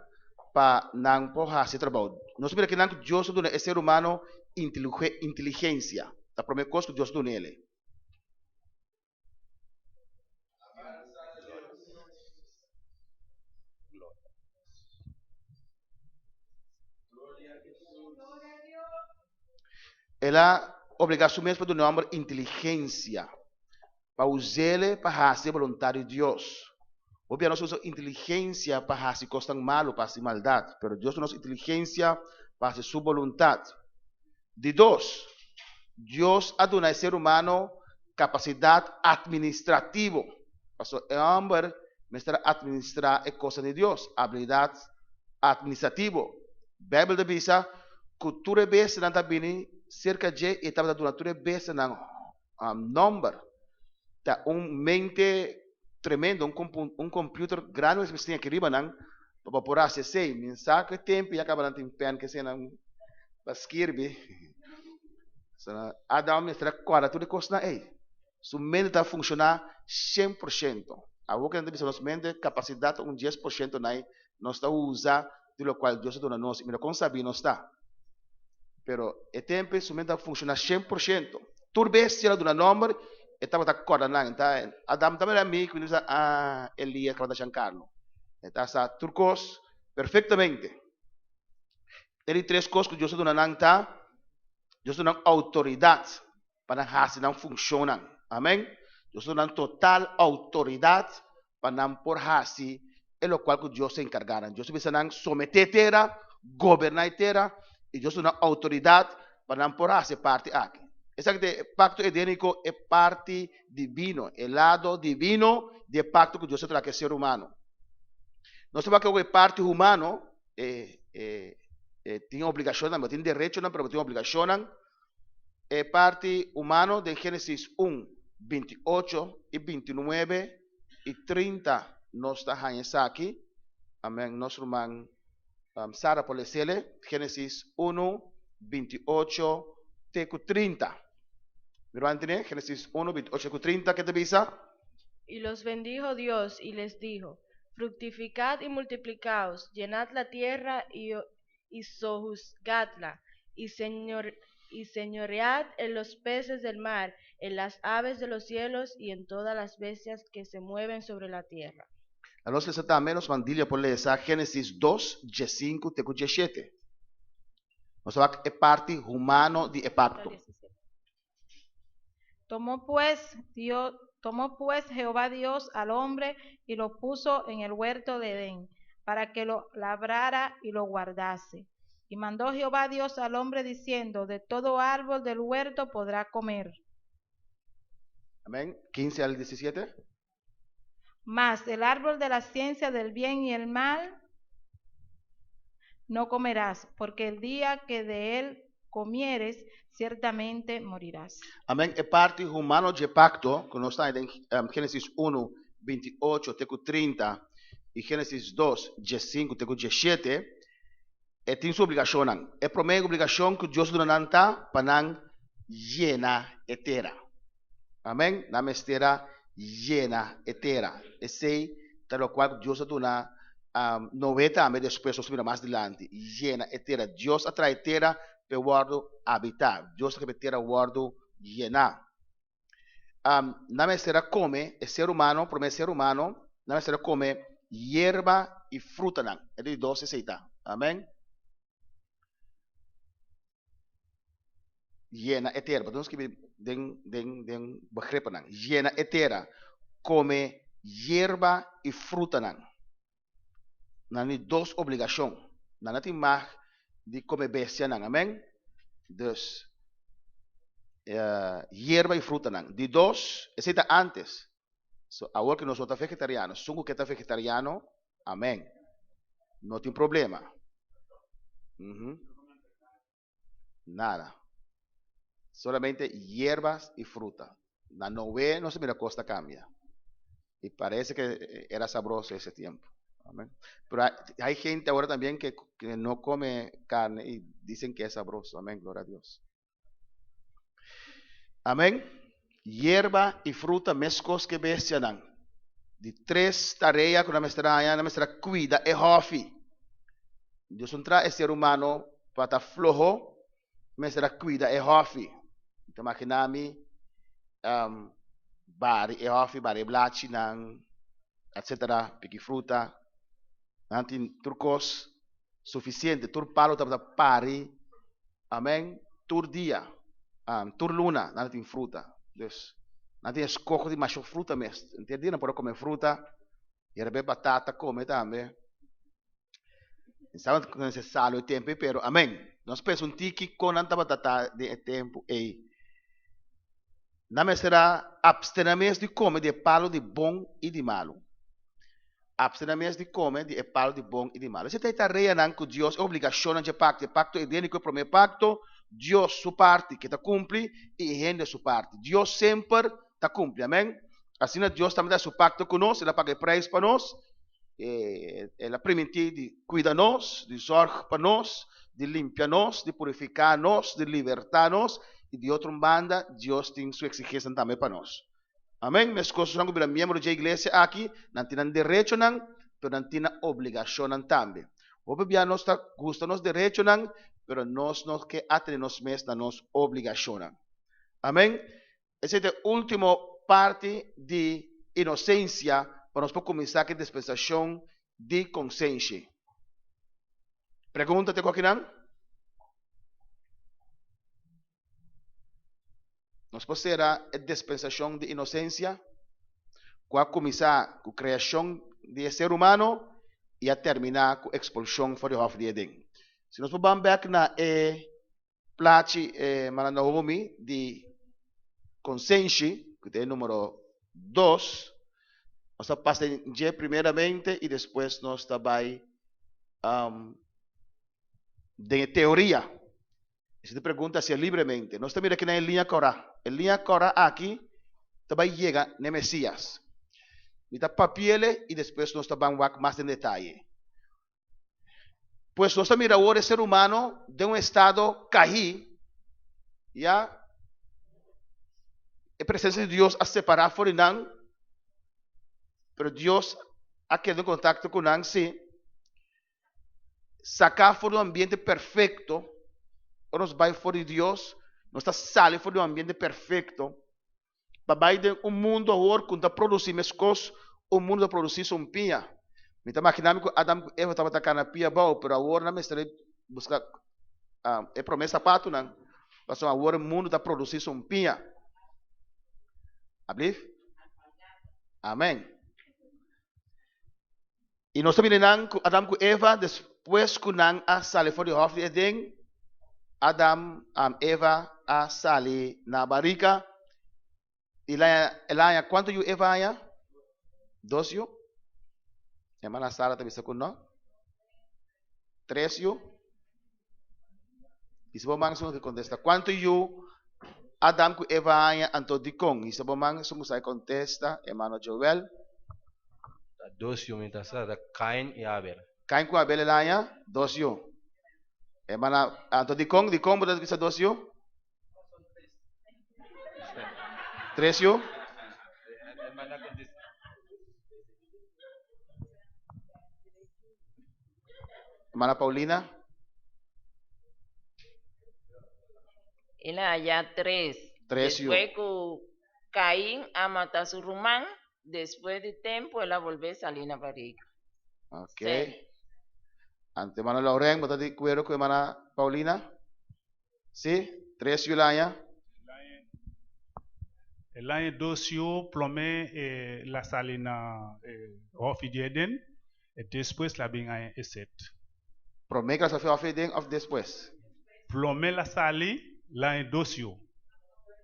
pa nan por hasi trabou. Nos mira kinan ku Dios a duna e ser humano inteligensia. Ta promé kos ku Dios duna el. El a obligá su mes pa duna e hòmber inteligensia, pa us'é pa hasi e boluntat di Dios. Hopi bia nos usa inteligensia pa hasi kosnan malu, pa hasi maldat, pero Dios duna nos inteligensia pa hasi su boluntat. Di dos, Dios a duna e ser humano kapasidat atministrativo. Pasobra e hòmber mester a atministrá e kosnan di Dios, abilidat atministrativo. Beibel ta bisa ku tur e bestianan ta bini serka dje i e tabata duna tur e bestianan nòmber. Ta un mente tremendo, un computer grandi mester tin aki riba nan pa bo por hasi esei. Mi sa ku e tempu ya kaba nan tin pen ku eseinan pa skirbi. Adam mester a kòrda tur e kosnan ei. Su mente ta funshoná 100%. Awor ku nan ta bisa nos mente kapasidat ta un 10% nai nos ta usa di lokual Dios a duna nos i mira kon sabí nos ta. Pero e tempu ei su mente a funshoná 100%. Tur bestia el a duna nòmber, e tabata kòrda nan. Ta Adam ta mira mi ku mi ta bisa, Ah, Elías tabata Giancarlo. E ta sa tur kos perfektamente. E di tres kos ku Dios a duna nan ta, Dios a duna nan outoridat pa nan hasi nan funshonnan. Amèn. Dios a duna nan total outoridat pa nan por hasi e lokual ku Dios a enkargá nan. Dios a bisa nan someté e tera, goberná e tera, i Dios a duna outoridat pa nan por hasi e parti aki. Esaki ta e pakto edéniko, e parti divino, e lado divino di e pakto ku Dios a traha ku e ser humano. Nos ta wak ku e parti humano e e e tin obligashonnan, bo tin derechonan pero bo tin obligashonnan. E parti humano den Génesis 1, 28 i 29 i 30 nos ta haña esaki. Amèn. Nos ruman um, Sara por lesele Génesis 1, 28 te ku 30. Mi ruman tene Génesis 1, 28 ku 30 ke ta bisa? Y los bendijo Dios y les dijo, Fructificad y multiplicaos, llenad la tierra y, y sojuzgadla, y, señor, y señoread en los peces del mar, en las aves de los cielos y en todas las bestias que se mueven sobre la tierra. A nos lesa tambe nos mandilia por lesa Génesis 2, 15 te ku 17. Nos wak e parti humano di e pakto. Tomó pues, Dios, tomó pues Jehová Dios al hombre y lo puso en el huerto de Edén, para que lo labrara y lo guardase. Y mandó Jehová Dios al hombre diciendo, de todo árbol del huerto podrá comer. Amèn. 15 al 17. Mas el árbol de la ciencia del bien y el mal no comerás, porque el día que de él comieres, ciertamente morirás. Amèn. E parti humano di pakto, ku nos ta den Génesis 1, 28 te ku 30 i Génesis 2, 15 te ku 17, e tin su obligashonnan. E promé obligashon ku Dios duna nan ta pa nan yena e tera. Amèn. Nan mester a yena e tera. Esei ta lokual ku Dios a duna Noé tambe despues nos ta mira mas dilanti. Yena e tera. Dios a traha e tera pa e wòrdu habitá. Dios a ke pa e tera wòrdu yená. Nan mester a kome, e ser humano, promé ser humano, nan mester a kome yerba i frutanan. E di dos esei ta. Amèn. Yena e tera. Pasobra nos skibi den den den begripennan. Yena e tera. Kome yerba i frutanan. Nan di dos obligashon. Nan no tin mag di kome bestianan. Amen. Dus yerba i frutanan. Di dos, esei ta antes. So awor ku nos no ta vegetariano. Esun ku ke ta vegetariano. Amèn. No tin problema. Uhum. Nada. Solamente hierbas y fruta. Na Noé no se mira kos ta kambia. Y parece que era sabroso ese tiempo. Amén. Pero hay, hay gente ahora también que, que no come carne y dicen que es sabroso. Amén. Gloria a Dios. Amén. Yerba y fruta meskos ku bestianan. Di tres tarea ku nan mester haña, nan mester a kuida e hòfi. Dios no traha e ser humano pa ta floho, mester a kuida e hòfi. Mi ta imaginá mi bari e hòfi, bari e blachinan, etcetera, piki fruta. Nan tin tur kos sufisiente, tur palu tabata pari, amèn, tur dia, tur luna nan tin fruta. Dus, nan tin eskoho di masha fruta mes. Henter dia nan por a kome fruta, yerbe batata kome tambe. Mi sa ku ta nesesario e tempu ei, pero amèn. Nos pensa un tiki kon nan tabata ta den e tempu ei. Nan mester a apstené mes di kome di e palu di bon i di malu. Abstené mes di kome di e palu di bon i di malu. Esei ta e tareanan ku Dios, e obligashonnan dje pakto, e pakto edéniko, e promé pakto, Dios su parti ke ta kumpli i e hende su parti. Dios semper ta kumpli. Amèn. Asina Dios tambe ta hasi su pakto ku nos, el a paga e preis pa nos, el a primintí di kuida nos, di zòrg pa nos, di limpia nos, di purifiká nos, di libertá nos, i di otro un banda Dios tin su eksigensianan tambe pa nos. Amén. Meskos esnan ku bira miembro dje iglesia aki, nan tin nan derechonan, pero nan tin nan obligashonnan tambe. Hopi bia nos ta gusta nos derechonan, pero nos no ke atene nos mes na nos obligashonnan. Amén. Esei ta e último parti di inosensia pa nos por kuminsá ku e dispensashon di konsenshi. Pregunta te ku akinan? Nos por sera e dispensashon di inosensia ku a kuminsá ku kreashon di e ser humano i a terminá ku ekspulshon for di Hòf di Edén. Si nos por ban bèk na e plachi Hermana Naomi di konsenshi, ku ta e número dos, nos ta pasa den dje primeramente i despues nos ta bai den e teoria. E si pregunta hacia libremente. Nos ta mira aki na e liña kòrá. E liña kòrá aki ta bai yega na e Mesías. Mi ta papiele i despues nos ta ban wak mas den detaye. Pues nos ta mira awor e ser humano den un estado kahí, ya e presencia di Dios a separá for di nan, pero Dios a keda en contacto ku nan sí. Saká for di un ambiente perfekto, ora nos bai for di Dios, nos ta sali for di un ambiente perfekto pa bai den un mundu awor ku no ta produsí meskos, un mundu ta produsí sumpiña. Mi ta maginá mi ku Adam ku Eva tabata kana pia abou, pero awor nan mester buska e promé sapatunan, pasobra awor e mundu ta produsí sumpiña. Ablief? Amèn. I nos ta mira nan ku Adam ku Eva despues ku nan a sali for di hòf di Edén, Adam, Eva a sali na barika i el a haña kuantu yu Eva a haña? Dos yu. Hermana Sara ta bisa ku no. Tres yu. I si bo man esun ku kontesta kuantu yu Adam ku Eva a haña anto dikon? I si bo man esun ku sa e kontesta, hermano Joel. Ta dos yu mi ta sa, ta Kain i Abel. Kain ku Abel el a haña dos yu. Hermana, anto dikon? Dikon bo ta bisa dos yu? Tres yu? Hermana Paulina? El a haya tres. Tres yu. Despues ku Cain a mata su ruman, despues di tempu el a bolbe sali na barika. Ok. Seis. Anto hermano Lauren, bo ta di acuerdo ku hermana Paulina? Sí, tres yu el aña. El aña dos yu promé el a sali na Hòfi di Eden, e despues el a bin aña e Set. Promé ku el a sali Hòfi di Eden òf despues? Promé el a sali, el aña dos yu,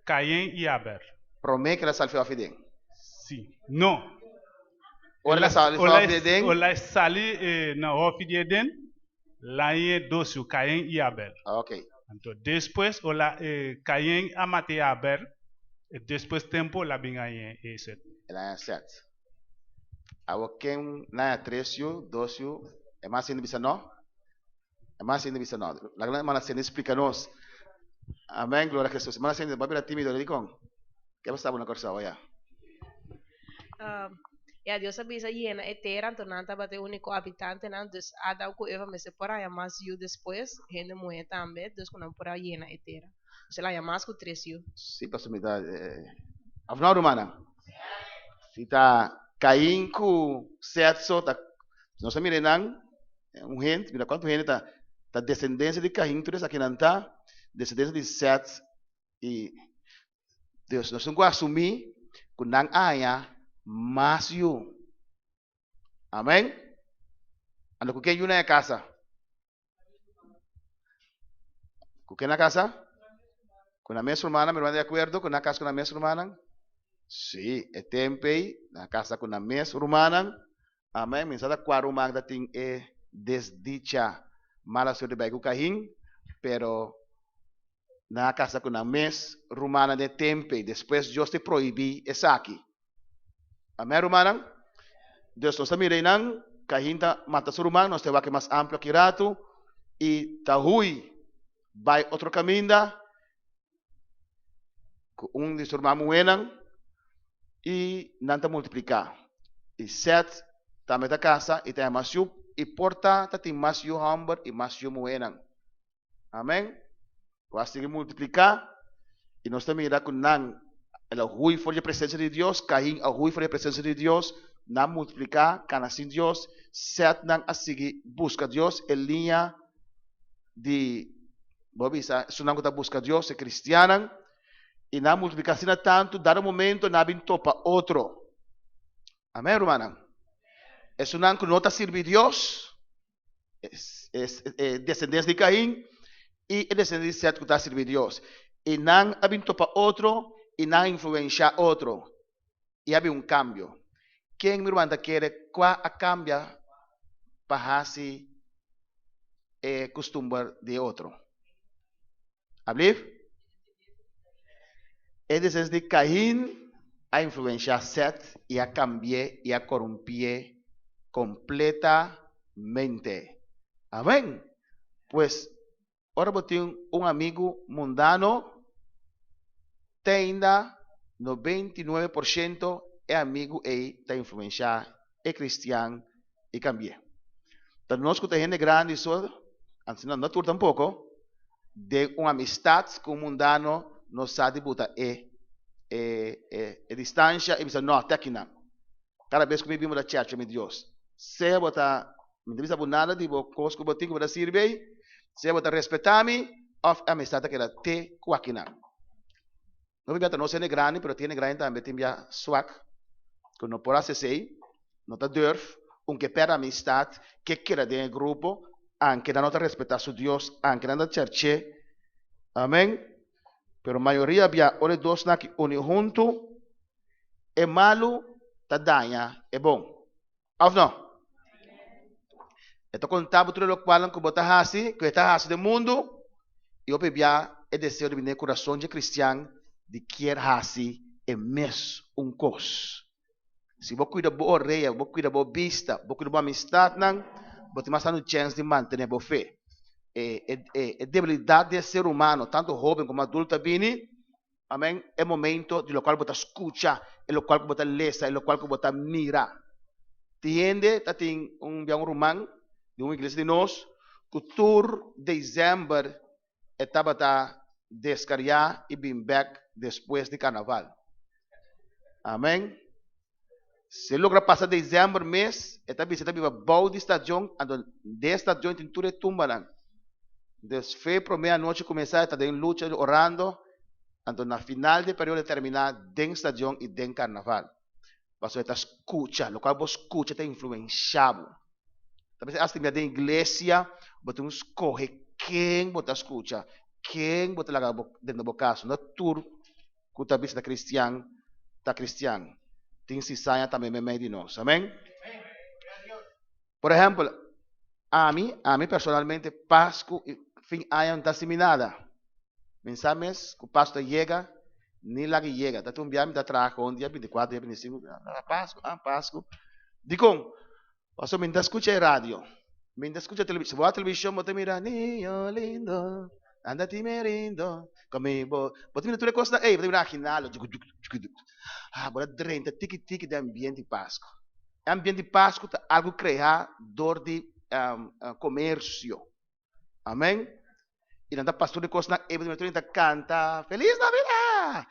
Cain i Abel. Promé ku el a sali Hòfi di Eden? Sí. No. Ora el a sali for di Edén. Ora el sali na hòfi di Edén, la haña dos yu, Kain i Abel. Ok. Anto despues ora Kain a mata Abel, despues tempu el a bin haña Set. El a haña Set. Awor ken a haña tres yu, dos yu, e mas hende bisa no? E mas hende bisa no. Laga hermana Cindy splika nos. Amèn, gloria a Jesus. Hermana Cindy, bo a bira tímido dikon? Ke a pasa bo na Kòrsou aya? Ya, Dios a bisa yena e tera, anto nan tabata e úniko habitantenan, dus Adam ku Eva mester por haña mas yu despues, hende muhé tambe, dus ku nan por a yena e tera. Dus el haña mas ku tres yu. Sí, pasobra mi ta Òf no, rumannan? Si ta Cain ku Seth so ta, nos a mira einan, un hende, mira kuantu hende ta ta desendensia di Cain, tur esakinan ta desendensia di Seth i Dus nos tin ku asumí ku nan a haña mas yu. Amèn? Anto ku ken yu nan a kasa? Ku ken a kasa? Ku nan mes rumannan, mi ruman di akuerdo ku nan a kasa ku nan mes rumannan? Sí, e tempu ei nan a kasa ku nan mes rumannan. Amèn. Mi sa ta kua ruman ta tin e desdicha mala suerte bai ku Kain, pero Nan a kasa ku nan mes rumannan den tempe i despues Dios te prohibí esaki. Amèn, rumannan? Dus nos ta mira einan, Kain ta mata su ruman, nos ta wak e mas amplio aki ratu, i ta hui bai otro kaminda ku un di su ruman muhénan, i nan ta multipliká. I Sèt tambe ta kasa i ta haña mas yu, i por ta ta tin mas yu hòmber i mas yu muhénan. Amén. Ku a sigui multipliká, i nos ta mira ku nan el a hui for di e presensia di Dios, Kain a hui for di e presensia di Dios, nan a multipliká, kana sin Dios, Sèt nan a sigui buska Dios, e liña di, bo a bisa, esunnan ku ta buska Dios, e kristiannan, i nan a multipliká asina tantu, dado momento nan a bin topa otro. Amén, rumannan. Esunnan ku no ta sirbi Dios, e descendencia di Caín y e descendencia di Seth cu ta sirbi Dios. Y nan a bin topa otro y nan a influencia otro y a bin un cambio. Ken mi ruman ta kere cua a cambia pa haci e custumber di e otro? Ablief? E descendencia di Caín a influencia Seth y a cambi'é y a corumpié completamente. Amén. Pues, ora bo tin un amigu mundano, te ainda 99% e amigu ei ta influencia e cristian y cambi'é. Ta nos cu ta hende grandi so, anto no tur tampoco, den un amistad cu un mundano nos sa di buta e e e e distancia y bisa no te akinan. Cada bes cu mi bin bo ta chercha mi Dios. Sea bo ta, mi ta bisa bo nada di bo cos cu bo tin cu bo ta sirbi ey, sea bo ta respeta mi of e amistad ta keda te cu akinan. No bia ta nos hende grandi, pero tin hende grandi tambe tin bia swak cu no por haci esey, no ta durf, aunke perde amistad, ke keda den e grupo, anke nan no ta respeta su Dios, anke nan ta cherche. Amen. Pero mayoria bia ora e dosnan aki uni hunto, e malu ta daña e bon. Of no? E ta konta bo tur e lokualnan ku bo ta hasi, ku e ta hasi den mundu, i hopi bia e deseo di bini den kurason dje kristian di kier hasi e mes un kos. Si bo kuida bo orea, bo kuida bo bista, bo kuida bo amistatnan, bo tin mas tantu chèns di mantené bo fe. E, e, e, e debilidat di e ser humano, tantu hóben komo adulto, ta bini Amen. E momento di locual bo ta scucha, e locual cu bo ta lesa, e locual cu bo ta mira. Tin hende ta tin un bia un ruman di un iglesia di nos cu tur december e tabata descaria y bin bek despues di carnaval. Amen. Si e logra pasa december mes, e ta bisa e ta biba bou di stadion, anto den e stadion tin tur e tumbanan. Dus fe prome anochi cuminsa e ta den lucha orando, anto na final di e periodo e termina den stadion y den carnaval. Pasobra e ta scucha, locual bo scucha ta influencia bo. Ta bisa hasta den iglesia bo tin scoge ken bo ta scucha, ken bo ta laga den bo cas, no tur ku ta bisa ta kristian ta kristian. Tin sisaña tambe meimei di nos. Amen. Por ehèmpel, ami, ami personalmente Pasku i fin aña no ta hasi mi nada. Mi sa mes ku Pasku ta yega, ni laga yega. Ta tin un bia mi ta traha un dia bintikuater, dia bintisinku, ah Pasku, ah Pasku. Dikon? Pasobra mi no ta skucha e radio, mi no ta skucha televishon. Si bo wak televishon bo ta mira, Niño lindo, anda ti me rindo, conmigo. Bo ta mira tur e kosnan ei, bo ta mira aginaldo, juku juku juku. Ah, bo ta drenta tiki tiki den ambiente di Pasku. E ambiente di Pasku ta algu kreá dor di komersio. Amen. I nan ta pasa tur e kosnan ei, bo ta mira tur hende ta kanta, Feliz Navidad!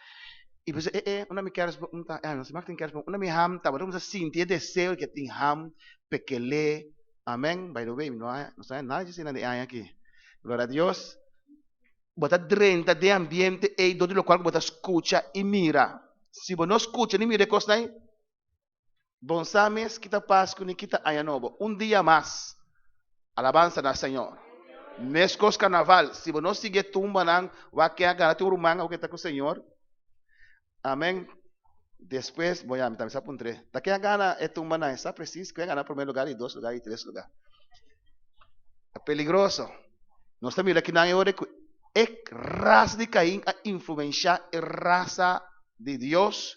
I bo bisa, eh, eh, unda mi kersboom ta? Eh, no si mak tin kersboom. Unda mi ham ta? Bo ta kuminsá sinti e deseo di ke tin ham, pekelé. Amen. By the way, mi no a, no sa nada dje asina den e aña aki. Gloria a Dios. Bo ta drenta den e ambiente ei dor di lokual ku bo ta skucha i mira. Si bo no skucha ni mira e kosnan ei, Bon sa mes kita Pasku ni kita Aña Nobo. Un dia mas. Alabansa na Señor. Meskos Karnaval, si bo no sigui e tumbanan, wak ken a gana tin un ruman awe ke ta ku Señor. Amen. Despues, bo ya, mi tambe sa puntr'é. Ta ken a gana e tumbanan? E sa presis ken a gana promé lugar, di dos lugar i tres lugar. Ta peligroso. Nos ta mira kinan e ora ku e rasa di Cain a influenshá e rasa di Dios,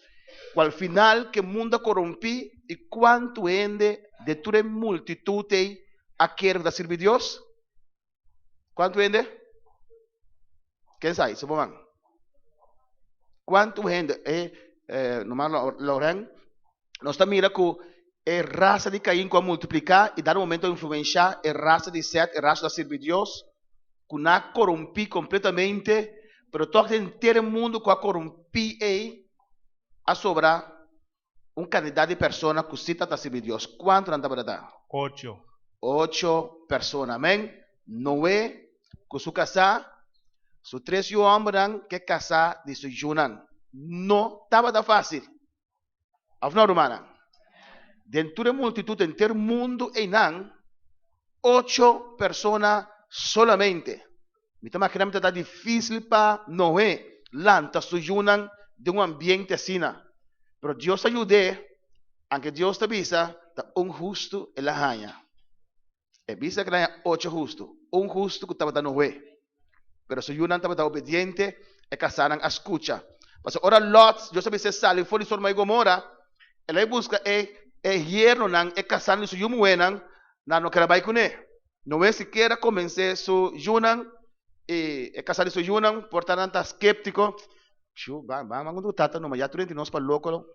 ku al final ku e mundu a korompí i kuantu hende den tur e multitut ei a kere ku ta sirbi Dios? Kuantu hende? Ken sa? Isa bo man. Kuantu hende? E normal Lauren, nos ta mira ku e rasa di Cain ku a multipliká i dado momento a influenshá e rasa di Sèt, e rasa ku ta sirbi Dios, ku nan a korumpí kompletamente, pero tòg den henter e mundu ku a korumpí ei a sobra un kantidat di persona ku sí tabata sirbi Dios. Kuantu nan tabata ta? Ocho. Ocho persona. Amèn. Noe ku su kasá, su tres yu hòmbernan ku e kasá di su yunan. No tabata fásil. Of no, rumannan? Den tur e multitut henter mundu einan, ocho persona solamente. Mi ta makina mi ta ta difísil pa Noe lanta su yunan den un ambiente asina. Pero Dios a yud'é, anke Dios ta bisa ta un hustu el a haña. E bisa ku el a haña ocho hustu, un hustu ku tabata Noe. Pero su yunan tabata obediente, e kasánan a skucha. Pasobra ora Lòt, Dios a bis'é sali for di Sodoma i Gomora, el a bai buska e e yernonan, e kasánan di su yu muhénan, nan no ker a bai kuné. Noe sikiera konvensé su yunan i e kasá di su yunan, por ta nan ta sképtiko. Shu, ban, ban, ban ku tata numa, ya tur hende nos pa loko.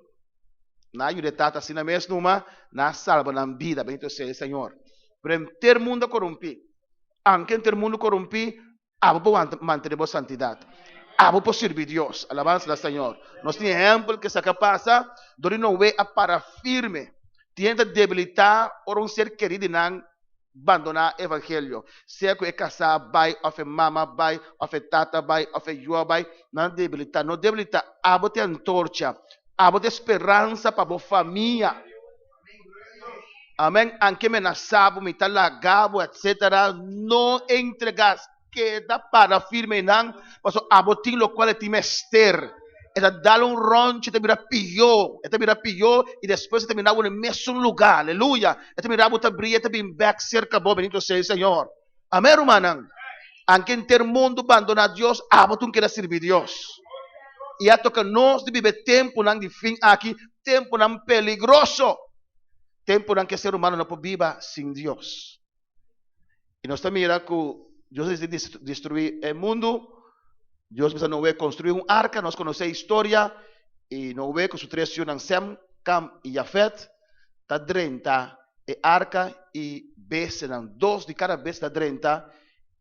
Nan a yuda e tata asina mes numa, nan a salba nan bida, bendito sea e Señor. Pero henter mundu a korumpí. Anke henter mundu korumpí, abo por mantené bo santidat. Abo por sirbi Dios. Alabansa na Señor. Nos tin ehèmpel ke sa ka pasa dor di Noe a para firme. Tin hende ta debilitá ora un ser kerí di nan bandoná evangelio. Sea ku e kasá bai òf e mama bai òf e tata bai òf e yua bai, nan a debilitá. No debilitá. Abo ta e antorcha. Abo ta e speransa pa bo famia. Amèn. Anke menasá bo, mi ta laga bo, etsetera, no entregá. Keda para firme einan, pasobra abo tin lokual e tin mester. E ta dal un ròntje, e ta bira pió, e ta bira pió i despues e ta mira bo na e mesun lugá. Aleluya! E ta mira bo ta bria, e ta bin bèk serka bo. Bendito sea e Señor. Amèn, rumannan. Anke henter mundu bandoná Dios, abo tun keda sirbi Dios. I a toka nos di biba e tempunan di fin aki, tempunan peligroso, tempunan ku e ser humano no por biba sin Dios. I nos ta mira ku Dios a disidí destruí e mundu. Dios bisa Noe konstruí un arka, nos konosé e historia, i Noe ku su tres yunan Sem, Kam i Jafet ta drenta e arka i bestianan, dos di kada bestia ta drenta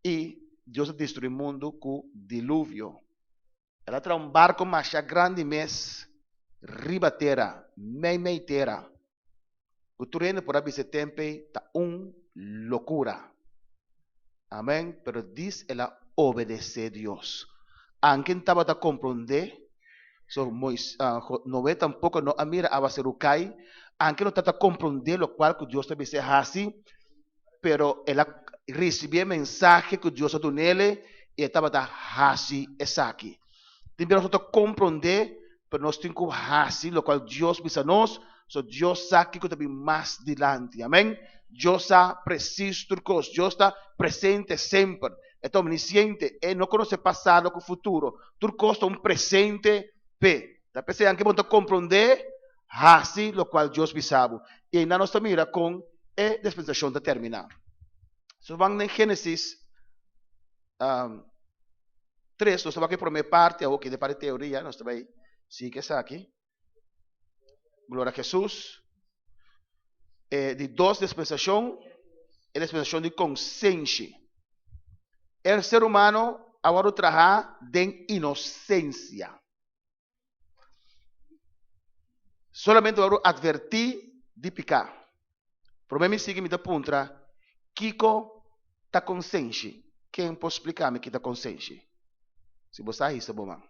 i Dios a destruí mundu ku diluvio. El a traha un barko masha grandi mes riba tera, meimei tera, ku tur hende por a bisa e tempu ei ta un lokura. Amen. Pero dis el a obedesé Dios. Anke N tabata komprondé, so Mois, Noé tampoko no a mira awaseru kai, anke no tabata komprondé lokual ku Dios ta bis'é hasi, Pero el a risibí e mensahe ku Dios a dun'el i e tabata hasi esaki. Tin bia nos no ta komprondé. pero nos tin ku hasi lokual Dios bisa nos, so Dios sa kiko ta bin mas dilanti. Amèn. Dios sa presis tur kos. Dios ta presente semper. E ta omnisiente. E no konosé pasado ku futuro. Tur kos ta un presente p'e. Ta p'esei anke bo no ta komprondé, hasi lokual Dios bisa bo. I einan nos ta mira kon e dispensashon ta terminá. So ban den Génesis 3, nos ta wak e promé parti awor, ke ta e parti teoria, nos ta bai sigui esaki. Gloria a Jesus. E di dos dispensashon, e dispensashon di konsenshi. El ser humano a wòrdu trahá den inosensia. Solamente wòrdu atvertí di piká. Promé mi sigui mi ta puntra, kiko ta konsenshi? Ken por splika mi ki ta konsenshi? Si bo sa hisa bo man.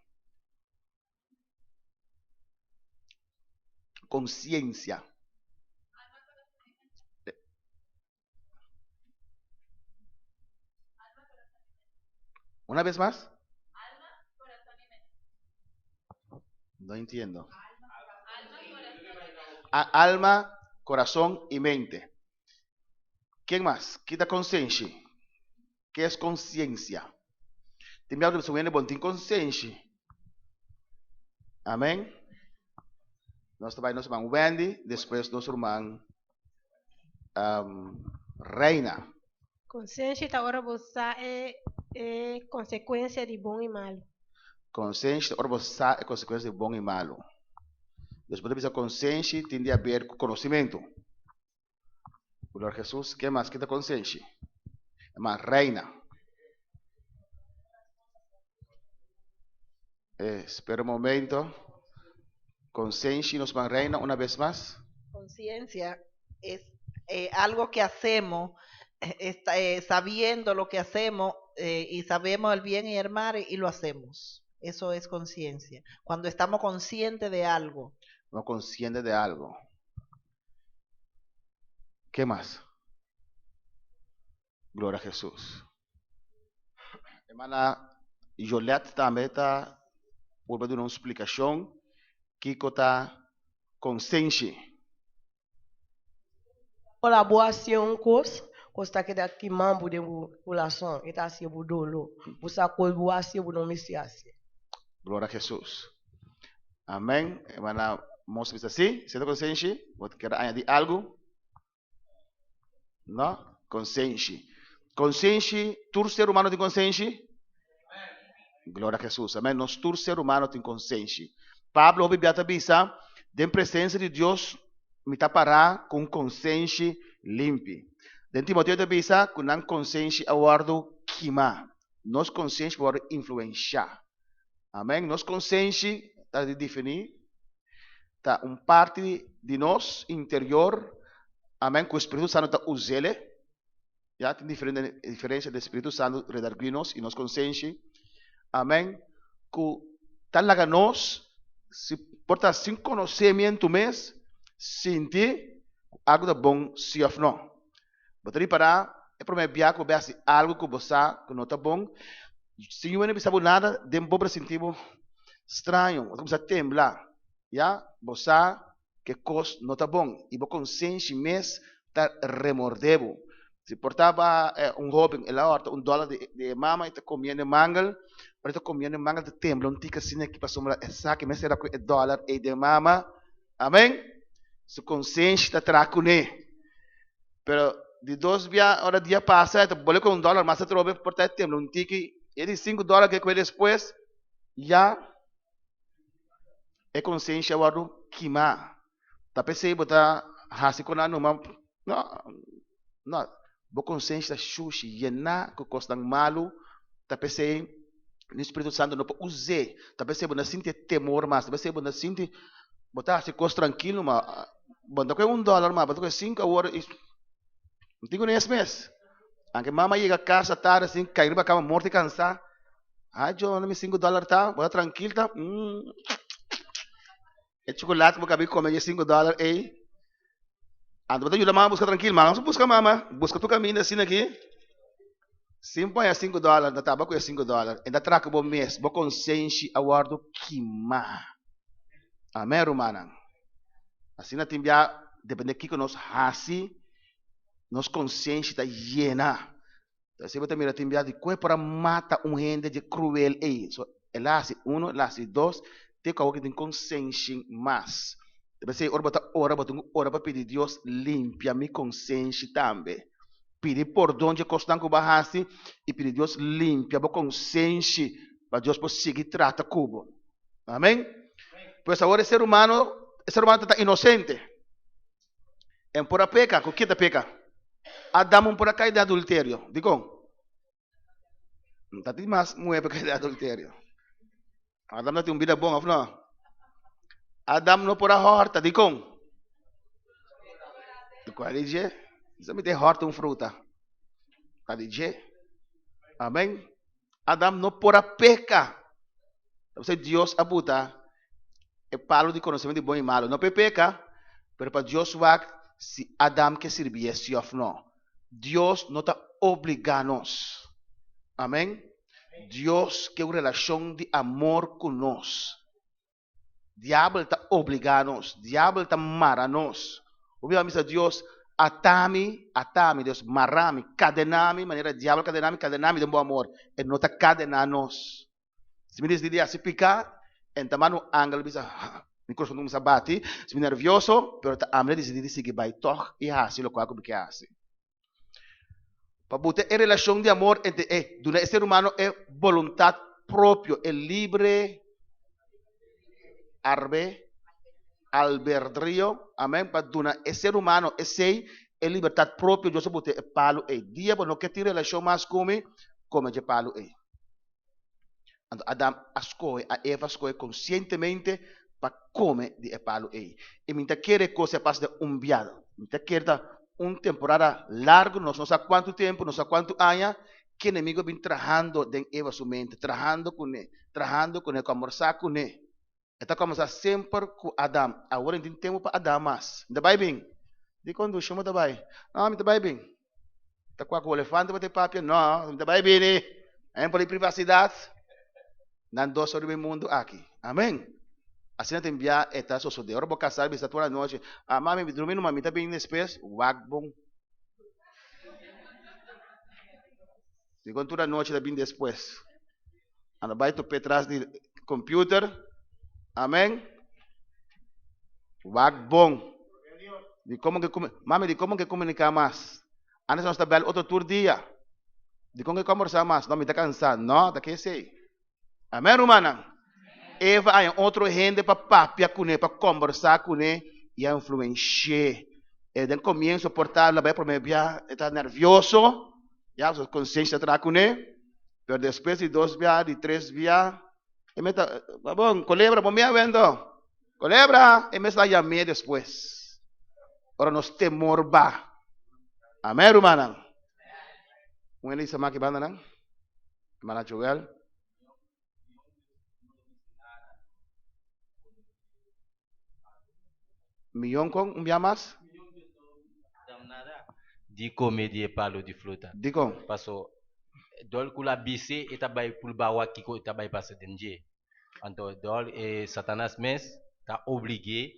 Konsiensia. Una vez más. No entiendo. Alma, corazón y mente. ¿Quién más? Quita conciencia. ¿Qué es conciencia? Tin biaha ku hende bon tin konsenshi. Amén. Nos ta bai nos ruman Wendy, despues nos ruman um, Reina. Konsenshi ta ora bo sa e e konsekuensia di bon i malu. Konsenshi ta ora bo sa e konsekuensia di bon i malu. Dus bo ta bisa konsenshi tin di haber ku konosimentu. Gloria a Jesus. Ken mas ki ta konsenshi? Hermana Reina. Eh, espera un momento. Konsenshi, nos man Reina, una vez más. Conciencia es eh, algo que hacemos eh, esta- eh, sabiendo lo que hacemos eh, y sabemos el bien y el mal y lo hacemos. Eso es conciencia. Cuando estamos conscientes de algo. No consciente de algo. ¿Qué más? Gloria a Jesús. Hermana Jolette tambe ta purba duna un splikashon kiko ta konsenshi. Ora bo hasi un kos, kos ta keda kiman bo den bo kurason, e ta hasi bo dolo. Bo sa kos bo hasi, bo no mester hasi. Gloria a Jesús. Amén. Hermana Mos bisa sí, ¿cierto konsenshi? Bo ta kier añadi algu? No? Konsenshi. Konsenshi, tur ser humano tin konsenshi? Gloria a Jesús. Amén. Nos tur ser humano tin konsenshi. Pablo hopi bia ta bisa, den presensia di Dios mi ta pará ku un konsenshi limpi. Den Timoteo ta bisa ku nan konsenshi a wòrdu kimá. Nos konsenshi por wòrdu influenshá. Amén. Nos konsenshi ta di definí ta un parti di nos interior, amén, ku Spiritu Santu ta us'ele. Ya tin diferente diferensia di Spiritu Santu redarguí nos i nos konsenshi. Amén. Ku ta laga nos, si por ta sin konosemientu mes, sinti ku algu ta bon si òf no. Bo ta ripará e promé bia ku bo bai hasi algu ku bo sa ku no ta bon, sin yu hende bisa bo nada, den bo por sinti bo straño, bo ta kuminsá tembla. Ya, bo sa ku e kos no ta bon i bo konsenshi mes ta remordé bo. Si por ta ba un hóben, el a hòrta un dòler di e mama i ta komiendo e mangel, ora e ta komiendo e mangel ta tembla un tiki asina aki pasobra e sa ku e mester a ku e dòler ei den mama. Amén. Su konsenshi ta traha kuné. Pero di dos bia ora dia pasa e ta bole ku un dòler mas atrobe por ta e tembla un tiki e di sinku dòler ke kue despues ya e konsenshi a wòrdu kimá. Ta p'esei bo ta hasi ku nan numa no no bo konsenshi ta shushi yená ku kosnan malu ta p'esei ni Spiritu Santu no por us'é ta p'esei bo no sinti e temor mas ta p'esei bo no sinti bo ta hasi kos trankil numa bo no ta kohe un dòler mas bo ta kohe sinku awor i no tin ku nes mes anke mama yega kasa tardi asin kai riba kama morto i kansa ai John mi sinku dòler ta bo ta trankil ta e chocolate ku bo kabi kome di sinku dòler ei anto bo ta yuda mama buska trankil mama no buska mama buska tur kaminda asina aki sin paña sinku dòler ta taba ku e sinku dòler e ta traha ku bo mes bo konsenshi a wòrdu kimá. Amèn rumannan. Asina tin bia depende kiko nos hasi, nos konsenshi ta yena. Asina bo ta mira tin bia di kue por a mata un hende dje kruel ei. So el a hasi uno, el a hasi dos, te ku awor ke tin konsenshi mas. Ta p'esei ora bo ta ora bo tin ku ora pa pidi Dios limpia mi konsenshi tambe. Pidi pordon dje kosnan ku bo a hasi i pidi Dios limpia bo konsenshi pa Dios por sigui trata ku bo. Amén. Pues awor e ser humano, e ser humano ta inocente. En por a peca, ku ken ta peca? Adam un por a kai den adulterio. Dikon? No ta tin mas muhé pa kai den adulterio. Adam ta tin un bida bon, of no? Adam no por a hòrta, dikon? Dikon di dje? Sa mi te hòrta un fruta. Ta di dje. Amén. Adam no por a peka. Entonces Dios a buta e palo di conocimiento di bon y malo. No pa e peka, pero pa Dios wak si Adam ke sirbié si of no. Dios no ta obliga nos. Amen. Dios ke un relacion di amor cu nos. Diabel ta obligá nos, diabel ta mara nos. Bo bira bisa Dios, ata mi, ata mi, Dios, mara mi, kadená mi, manera diabel kadená mi, kadená mi den bo amor. E no ta kadená nos. Si mi disidí di hasi piká, e ta manda un angel bisa, mi kurason ta kuminsá bati, si mi nervioso, pero ta ami ta disidí di sigui bai tòg i hasi lokual ku mi ke hasi. Pa buta e relashon di amor entre e duna e ser humano e boluntat propio, e libre arbe, alberdrio, amen, pa duna e ser humano esei e libertat propio, Dios a buta e palu ei. Dia bo no ke tin relashon mas ku mi, kome dje palu ei. Anto Adam a skohe, a Eva a skohe konsientemente pa kome di e palu ei. I mi ta kere e kos a pasa den un biaha. Mi ta kere ta un temporada largu, nos no sa kuantu tempu, no sa kuantu aña, ku enemigu a bin trahando den Eva su mente, trahando kuné, trahando kuné, kòmbersá kuné. E ta kòmbersá semper ku Adam. Awor e no tin tempu pa Adam mas. Mi ta bai bin. Dikon dushi bo ta bai? No, mi ta bai bin. Ta kua ku olefante bo ta papia? No, mi ta bai bini. Ain por di privasidat. Nan dos riba e mundu aki. Amen. Asina tin bia e ta sosodé. Ora bo kasá bisa tur anochi, ah, mami, mi drumi numa, mi ta bini despues. Wak bon. Dikon tur anochi ta bini despues? Anda bai top'é tras di computer. Amen. Wak bon. Di como ke mami di como ke comunica mas. Antes nos ta bel otro tur dia. Di con ke conversa mas. No, mi ta cansa. No, ta ke esey. Amen, rumannan. Eva haña otro hende pa papia kuné, pa conversa kuné i a influenci'é. E den comienzo por ta la bai prome bia e ta nervioso, ya su conciencia ta traha kuné. Pero despues di dos bia, di tres bia, e mes ta, Babon, kolebra, bo mia wendo. Kolebra, e mes la yam'é despues. Ora nos temor ba. Amén, rumannan. Un Elisa maki bandanan. Hermana Joel. Miyon kon, un bia mas? Di kome di e palu di fruta. Dikon? Paso dor ku la bise e ta bai purba wak kiko ta bai pasa den dje. Anto dor e Satanas mes ta oblig'é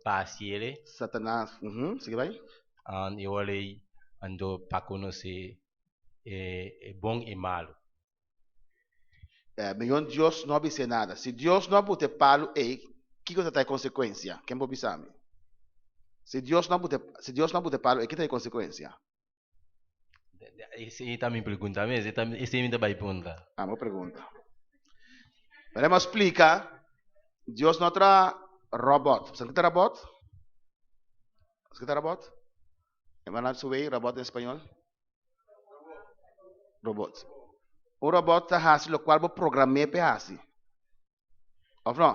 pa hasiel. Satanas, uhum, sigui bai. An e ora ei anto pa konosé e bon i malu. Eh, miyon Dios no a bis'é nada. Si Dios no a buta e palu ei, kiko ta ta e konsekuensia? Ken por bisa mi? Si Dios no a buta, si Dios no a buta e palu ei, ki ta e konsekuensia? Esei ta mi pregunta mes, esei mi ta bai puntra. Ah, bo pregunta. Pero mi a splika, Dios no traha robot. Sa ki ta robot? Sa ki ta robot? Hermana Suwei, robot en español? Robot. Un robot ta hasi lokual bo program'é p'e hasi. Òf no?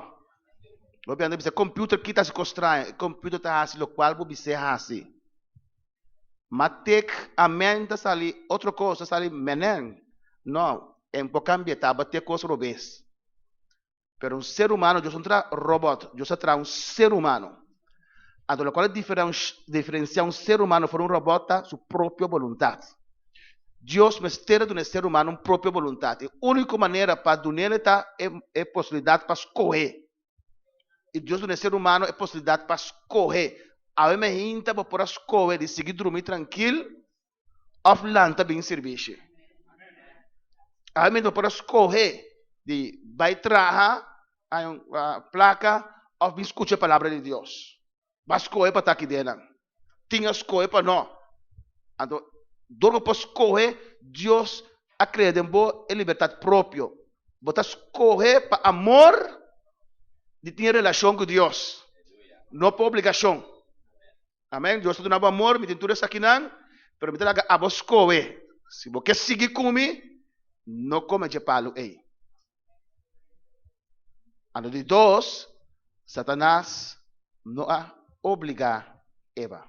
Bo piensa bisa computer kita hasi kos straño. E computer ta hasi lokual bo bis'é hasi. Ma tek amen ta sali otro kos, ta sali menen. No, e por kambia, tabata te kos robes. Pero un ser humano, Dios no traha robot, Dios a traha un ser humano. Anto locual a diferencia un ser humano for un robot ta su propio boluntad. Dios mester a duna e ser humano un propio boluntad. E unico manera pa dunele ta e posibilidad pa scohe. I Dios duna e ser humano e posibilidat pa skohe. Awe mehinta bo por a skohe di sigui drumi trankil òf lanta bin sirbishi. Awe mehinta bo por a skohe di bai traha haña un plaka òf bin skucha e palabra di Dios. Bo a skohe pa ta aki den nan. Tin a skohe pa no. Anto dor bo por skohe, Dios a krea den bo e libertat propio. Bo ta skohe pa amor di tin e relashon ku Dios, no pa obligashon. Amen. Dios ta duna bo amor, mi tin tur esakinan, pero mi ta laga abo skohe. Si bo ke sigui ku mi, no kome dje palu ei. Anto di dos, Satanas no a obligá Eva.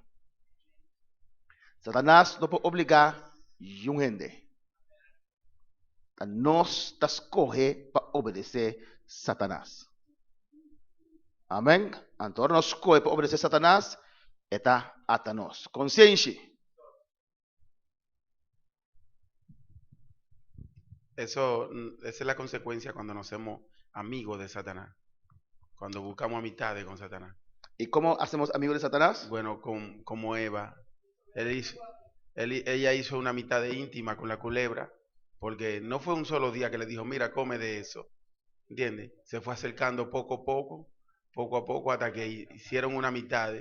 Satanas no por obligá yun hende. Ta nos ta skohe pa obedesé Satanas. Amèn. Anto ora nos skohe pa obedesé Satanas, e ta ata nos. Konsenshi. Eso, esa es la consecuencia cuando nos hacemos amigos de Satanás. Cuando buscamos amistades con Satanás. ¿Y cómo hacemos amigos de Satanás? Bueno, con, como Eva. Él hizo, él, ella hizo una amistad íntima con la culebra, porque no fue un solo día que le dijo, mira, come de eso. ¿Entiendes? Se fue acercando poco a poco, poco a poco, hasta que hicieron una amistad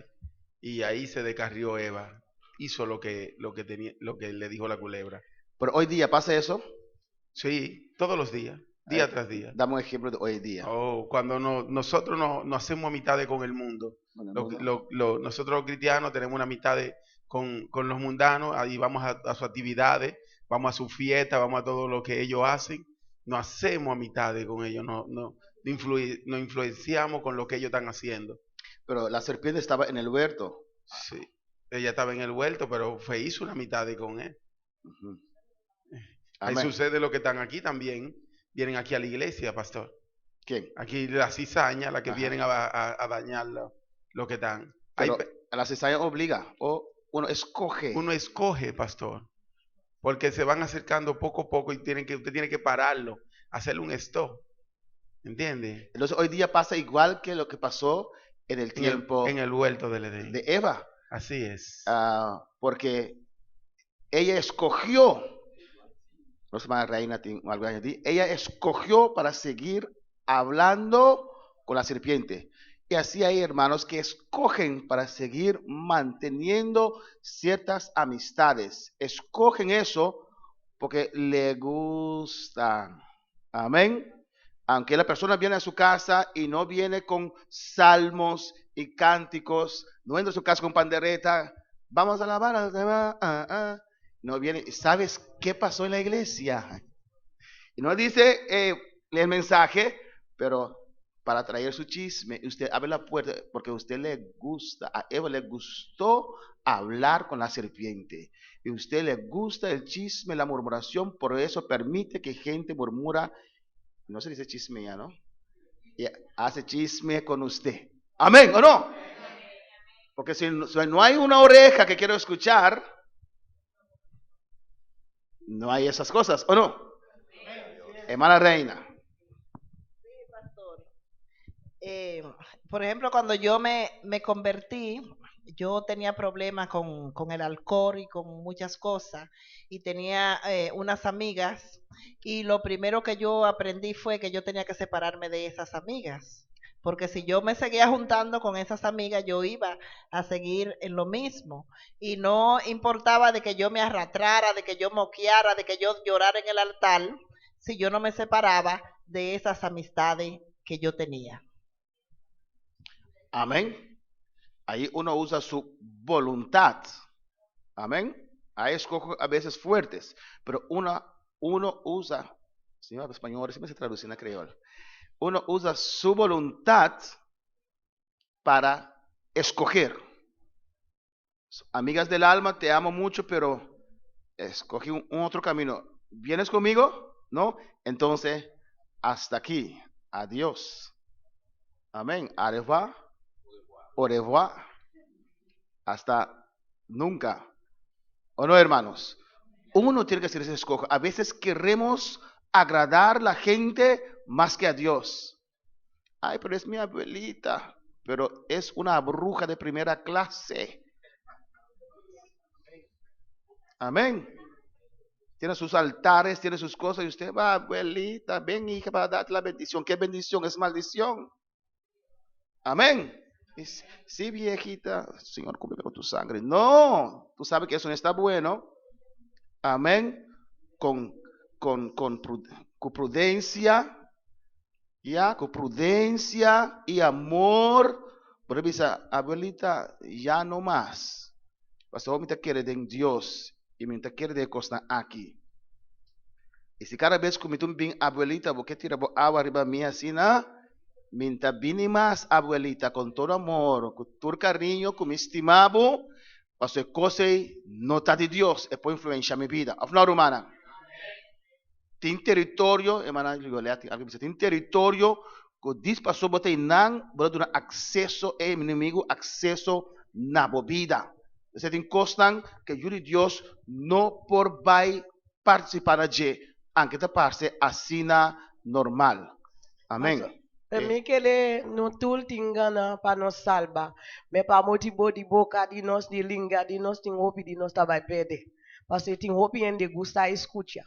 y ahí se descarrió Eva. Hizo lo que, lo que, tenía, lo que le dijo la culebra. Pero hoy día pasa eso. Sí, todos los días, día tras día. Dame un ejemplo de hoy día. Oh, cuando no, nosotros no, no hacemos amistades con el mundo. Lo, lo, lo, nosotros los cristianos tenemos una amistad con, con los mundanos, ahí vamos a, a sus actividades, vamos a su fiesta, vamos a todo lo que ellos hacen. No hacemos amistades con ellos, no, no, no, no influenciamos con lo que ellos están haciendo. Pero la serpiente estaba en el huerto. Sí, ella estaba en el huerto, pero fue, hizo una amistad con él. Uh -huh. Ahí sucede lo que están aquí también. Vienen aquí a la iglesia, pastor. ¿Quién? Aquí la cizaña, la que Ajá. vienen a, a, a dañar lo, lo, que están. Pero Ahí, la cizaña obliga, o uno escoge. Uno escoge, pastor. Porque se van acercando poco a poco y tienen que, usted tiene que pararlo, hacerle un stop. ¿Entiende? Entonces hoy día pasa igual que lo que pasó en el tiempo. En el, en el huerto del Edén. De Eva. Así es. Uh, porque ella escogió, no se llama reina, algo así, ella escogió para seguir hablando con la serpiente. Y así hay hermanos que escogen para seguir manteniendo ciertas amistades. Escogen eso porque le gustan. Amén. Aunque la persona viene a su casa y no viene con salmos y cánticos, no entra a su casa con pandereta, vamos a alabar al ah, ah. No viene, ¿sabes qué pasó en la iglesia? Y no dice eh, el mensaje, pero para traer su chisme, usted abre la puerta porque a usted le gusta, a Eva le gustó hablar con la serpiente. Y a usted le gusta el chisme, la murmuración, por eso permite que gente murmura, no se dice chisme ya, ¿no? Y hace chisme con usted. Amén, ¿o no? Porque si no hay una oreja que quiero escuchar, no hay esas cosas, ¿o no? Hermana Reina. Sí, pastor. Eh, por ejemplo, cuando yo me, me convertí, yo tenía problemas con, con, el alcohol y con muchas cosas y tenía eh, unas amigas y lo primero que yo aprendí fue que yo tenía que separarme de esas amigas porque si yo me seguía juntando con esas amigas, yo iba a seguir en lo mismo. Y no importaba de que yo me arrastrara, de que yo moqueara, de que yo llorara en el altar, si yo no me separaba de esas amistades que yo tenía. Amén. Ahí uno usa su voluntad. Amén. Ahí escojo a veces fuertes, pero uno, uno usa, señor español, siempre se traduce en creol uno usa su voluntad para escoger. Amigas del alma, te amo mucho, pero escogí un, un otro camino. ¿Vienes conmigo? ¿No? Entonces, hasta aquí. Adiós. Amén. Au revoir. Au revoir. Hasta nunca. ¿O no, hermanos? Uno tiene que hacer ese escojo. A veces queremos agradar a la gente más que a Dios. Ay, pero es mi abuelita. Pero es una bruja de primera clase. Amén. Tiene sus altares, tiene sus cosas y usted va, abuelita, ven hija para darte la bendición. ¿Qué bendición? Es maldición. Amén. Sí, viejita, Señor, cúbreme con tu sangre. No, tú sabes que eso no está bueno. Amén. Con, con, con, con prudencia, ya, con prudencia y amor. Por bisa, abuelita, ya no más. Pastor, mi te quiere en Dios y mi te quiere de cosas aquí. Y si cada vez que mi bin abuelita, porque tira bo agua arriba mía así, na? Minta bini más, abuelita, con todo amor, con todo cariño, con mi estimado, pastor, cosa no está de Dios, e puede influenciar mi vida. Of no, hermana? Tin territorio, hermana, alguien dice, tin territorio, que dis pasó bote nan, bote duna acceso e enemigo, acceso na bo vida. Entonces, tin cosnan que yuri Dios no por bay participar na dje, aunque te parce asina normal. Amén. Pa mi kele no tur tin gana pa nos salba, me pa motibo di boca di nos, di linga di nos, tin hopi di nos ta bay perde. Pasobra tin hopi hende gusta escucha.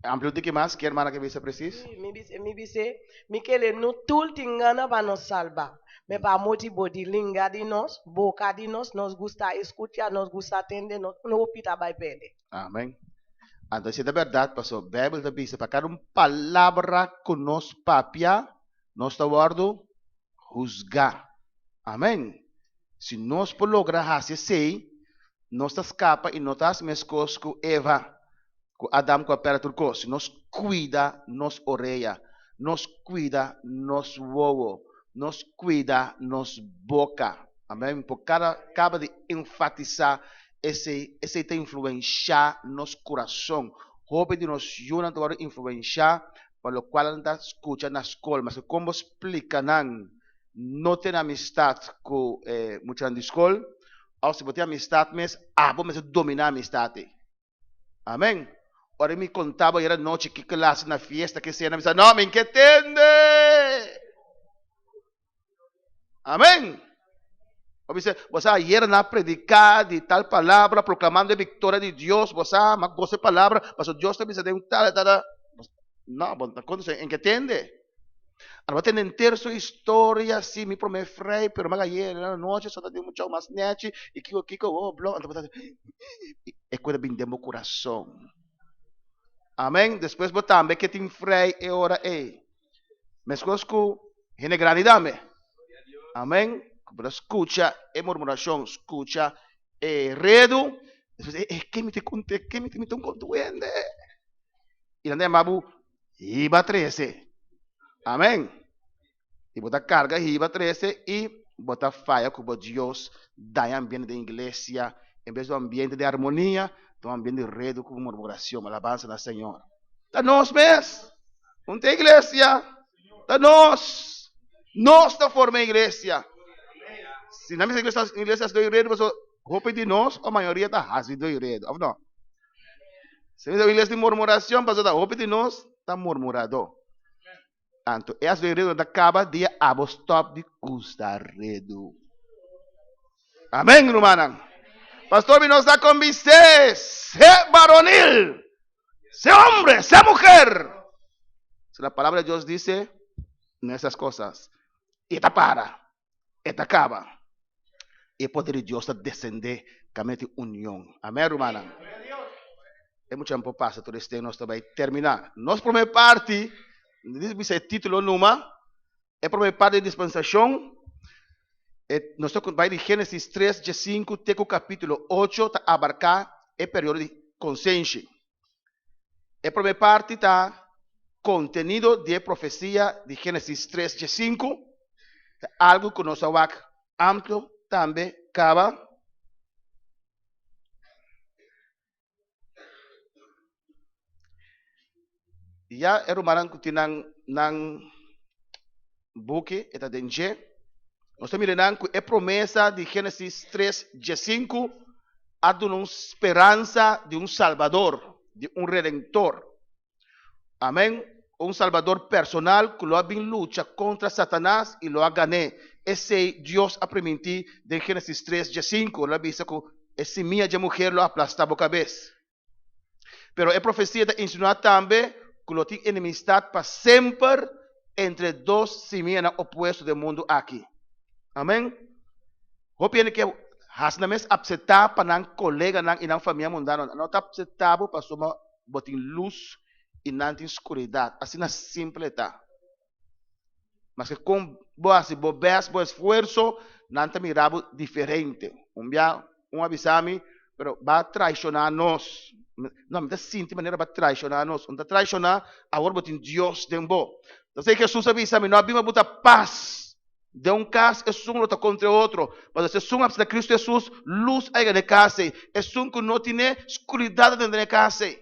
Amplio di ki mas? Ki hermana ke bisa precies? Sí, mi bisa, mi bisa, mi kele no tur tin gana pa nos salba, me pa motibo di linga di nos, boca di nos, nos gusta escucha, nos gusta tende, nos hopi ta bay perde. Amén. Anto esei ta bèrdat, paso Beibel ta bisa pa kada un palabra ku nos papia, nos ta wòrdu husgá. Amén. Si nos por logra hasi esei, nos ta skapa i no ta hasi meskos ku Eva, ku Adam ku a pèrdè tur kos. Si nos kuida nos orea, nos kuida nos wowo, nos kuida nos boka. Amén. Por kada kaba di enfatisá Esei, esei ta influenshá nos kurason. Hopi di nos yunan ta wòrdu influenshá pa lokual nan ta skucha na skol. Maske kon bo splika nan no tene amistat ku e muchanan di skol, òf si bo tin amistat mes, abo mester dominá amistat ei. Amèn. Ora mi konta bo ayera nochi ki klase na fiesta, ke sena, mi sa, no, mi ke tende! Amén. O dice, vos ayer na predicar de tal palabra, proclamando la victoria de Dios, vos ma goce palabra, paso Dios te dice de un tal, tal, tal. No, vos no conoce, ¿en qué tende? Ahora va a tener su historia, sí, mi promé frei, pero me ayer en la noche, solo de mucho más nechi, y kiko, kiko, oh, blo, e cuida bin den bo corazón. Amén. Después vos también que tin frei e ora, eh. Meskos ku hende grandi tambe. Amén. Ku por a skucha e murmurashon, skucha e redu. Despues, e, e, ke mi te konté? Ke mi te mi ta un kontu hende? I nan ta yama bo hiba trese. Amén. I bo ta karga hiba trese i bo ta faya ku bo Dios daña ambiente den iglesia. En bes di un ambiente di armonia, ta un ambiente di redu ku murmurashon. Alabansa na Señor. Ta nos mes. Un ta iglesia. Ta nos. Nos ta forma iglesia. Si na misa iglesia, iglesia hasi doi redu, paso hopi di nos o mayoria ta hasi doi redu, of no? Si misa iglesia di murmuracion, paso ta hopi di nos ta murmurador. Anto e hasi doi redu ta caba dia abo stop di gusta redu. Amén, rumannan. Pastor, mi nos ta convise, sé varonil. Sea hombre, sea mujer. Si la palabra de Dios dice en esas cosas, y esta para, esta acaba. Y el poder de Dios ta descende, camino de unión. Amén, hermana. Es mucho tiempo pasa, todo este nos va a terminar. Nos primer parte, dice el título numa, el primer parte de dispensación, nos vai de Génesis 3, 5, te capítulo 8, ta abarcar el periodo de consenso. E promé parti ta kontenido di e profesia di Génesis 3 dje 5, ta algu ku nos a wak amplio tambe kaba. Ya e rumannan ku tin nan nan buki e ta den dje. Nos ta mira nan ku e promesa di Génesis 3 dje 5 a duna un speransa di un Salbador, di un Redentor. Amén. Un Salbador personal ku lo a bin lucha kontra Satanas i lo a gan'é. Esei Dios a primintí den Génesis tres diesinku, ora el a bisa ku e simia dje muher lo aplastá bo kabes. Pero e profesia ta insinuá tambe ku lo tin enemistat pa semper entre dos simianan opuesto den mundu aki. Amèn. Hopi hende ke hasi nan mes apseptá pa nan koleganan i nan famia mundano. Nan no ta apseptá bo pasobra bo tin lus i nan tin skuridat. Asina simpel e ta. Maske kon bo hasi bo bèst, bo esfuerso, nan ta mira bo diferente. Un bia un a bisa mi, pero bo a traishoná nos. No, mi ta sinti manera bo a traishoná nos. Un ta traishoná, awor bo tin Dios den bo. Entonces Hesus a bisa mi, no a bin pa buta pas den un kas, esun lo ta kontra e otro. Pasobra si esun a bisa na Kristu Hesus, lus a yega den e kas ei. Esun ku no tine, skuridat a drenta den e kas ei.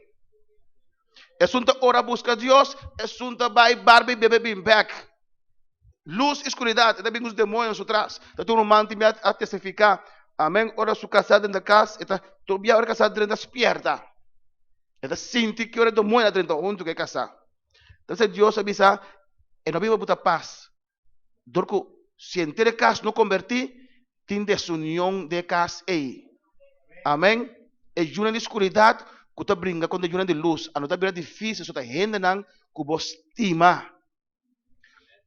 Esun ta ora buska Dios, esun ta bai barba i bebe bin bek. Lus i skuridat, e ta bin ku su demoño su tras. Ta tur ruman tin bia a testifiká. Amen. Ora su kasá drenta kas, e ta tur bia ora e kasá drenta spierta. E ta sinti ki ora e demoño a drenta huntu ku e kasá. Entonces Dios a bisa, e no biba buta pas. Dor ku si henter e kas no kombertí, tin desunion den e kas ei. Amèn. E yunan di skuridat ku ta bringa kontra e yunan di lus, a no ta bira difísil, so ta hendenan ku bo stima.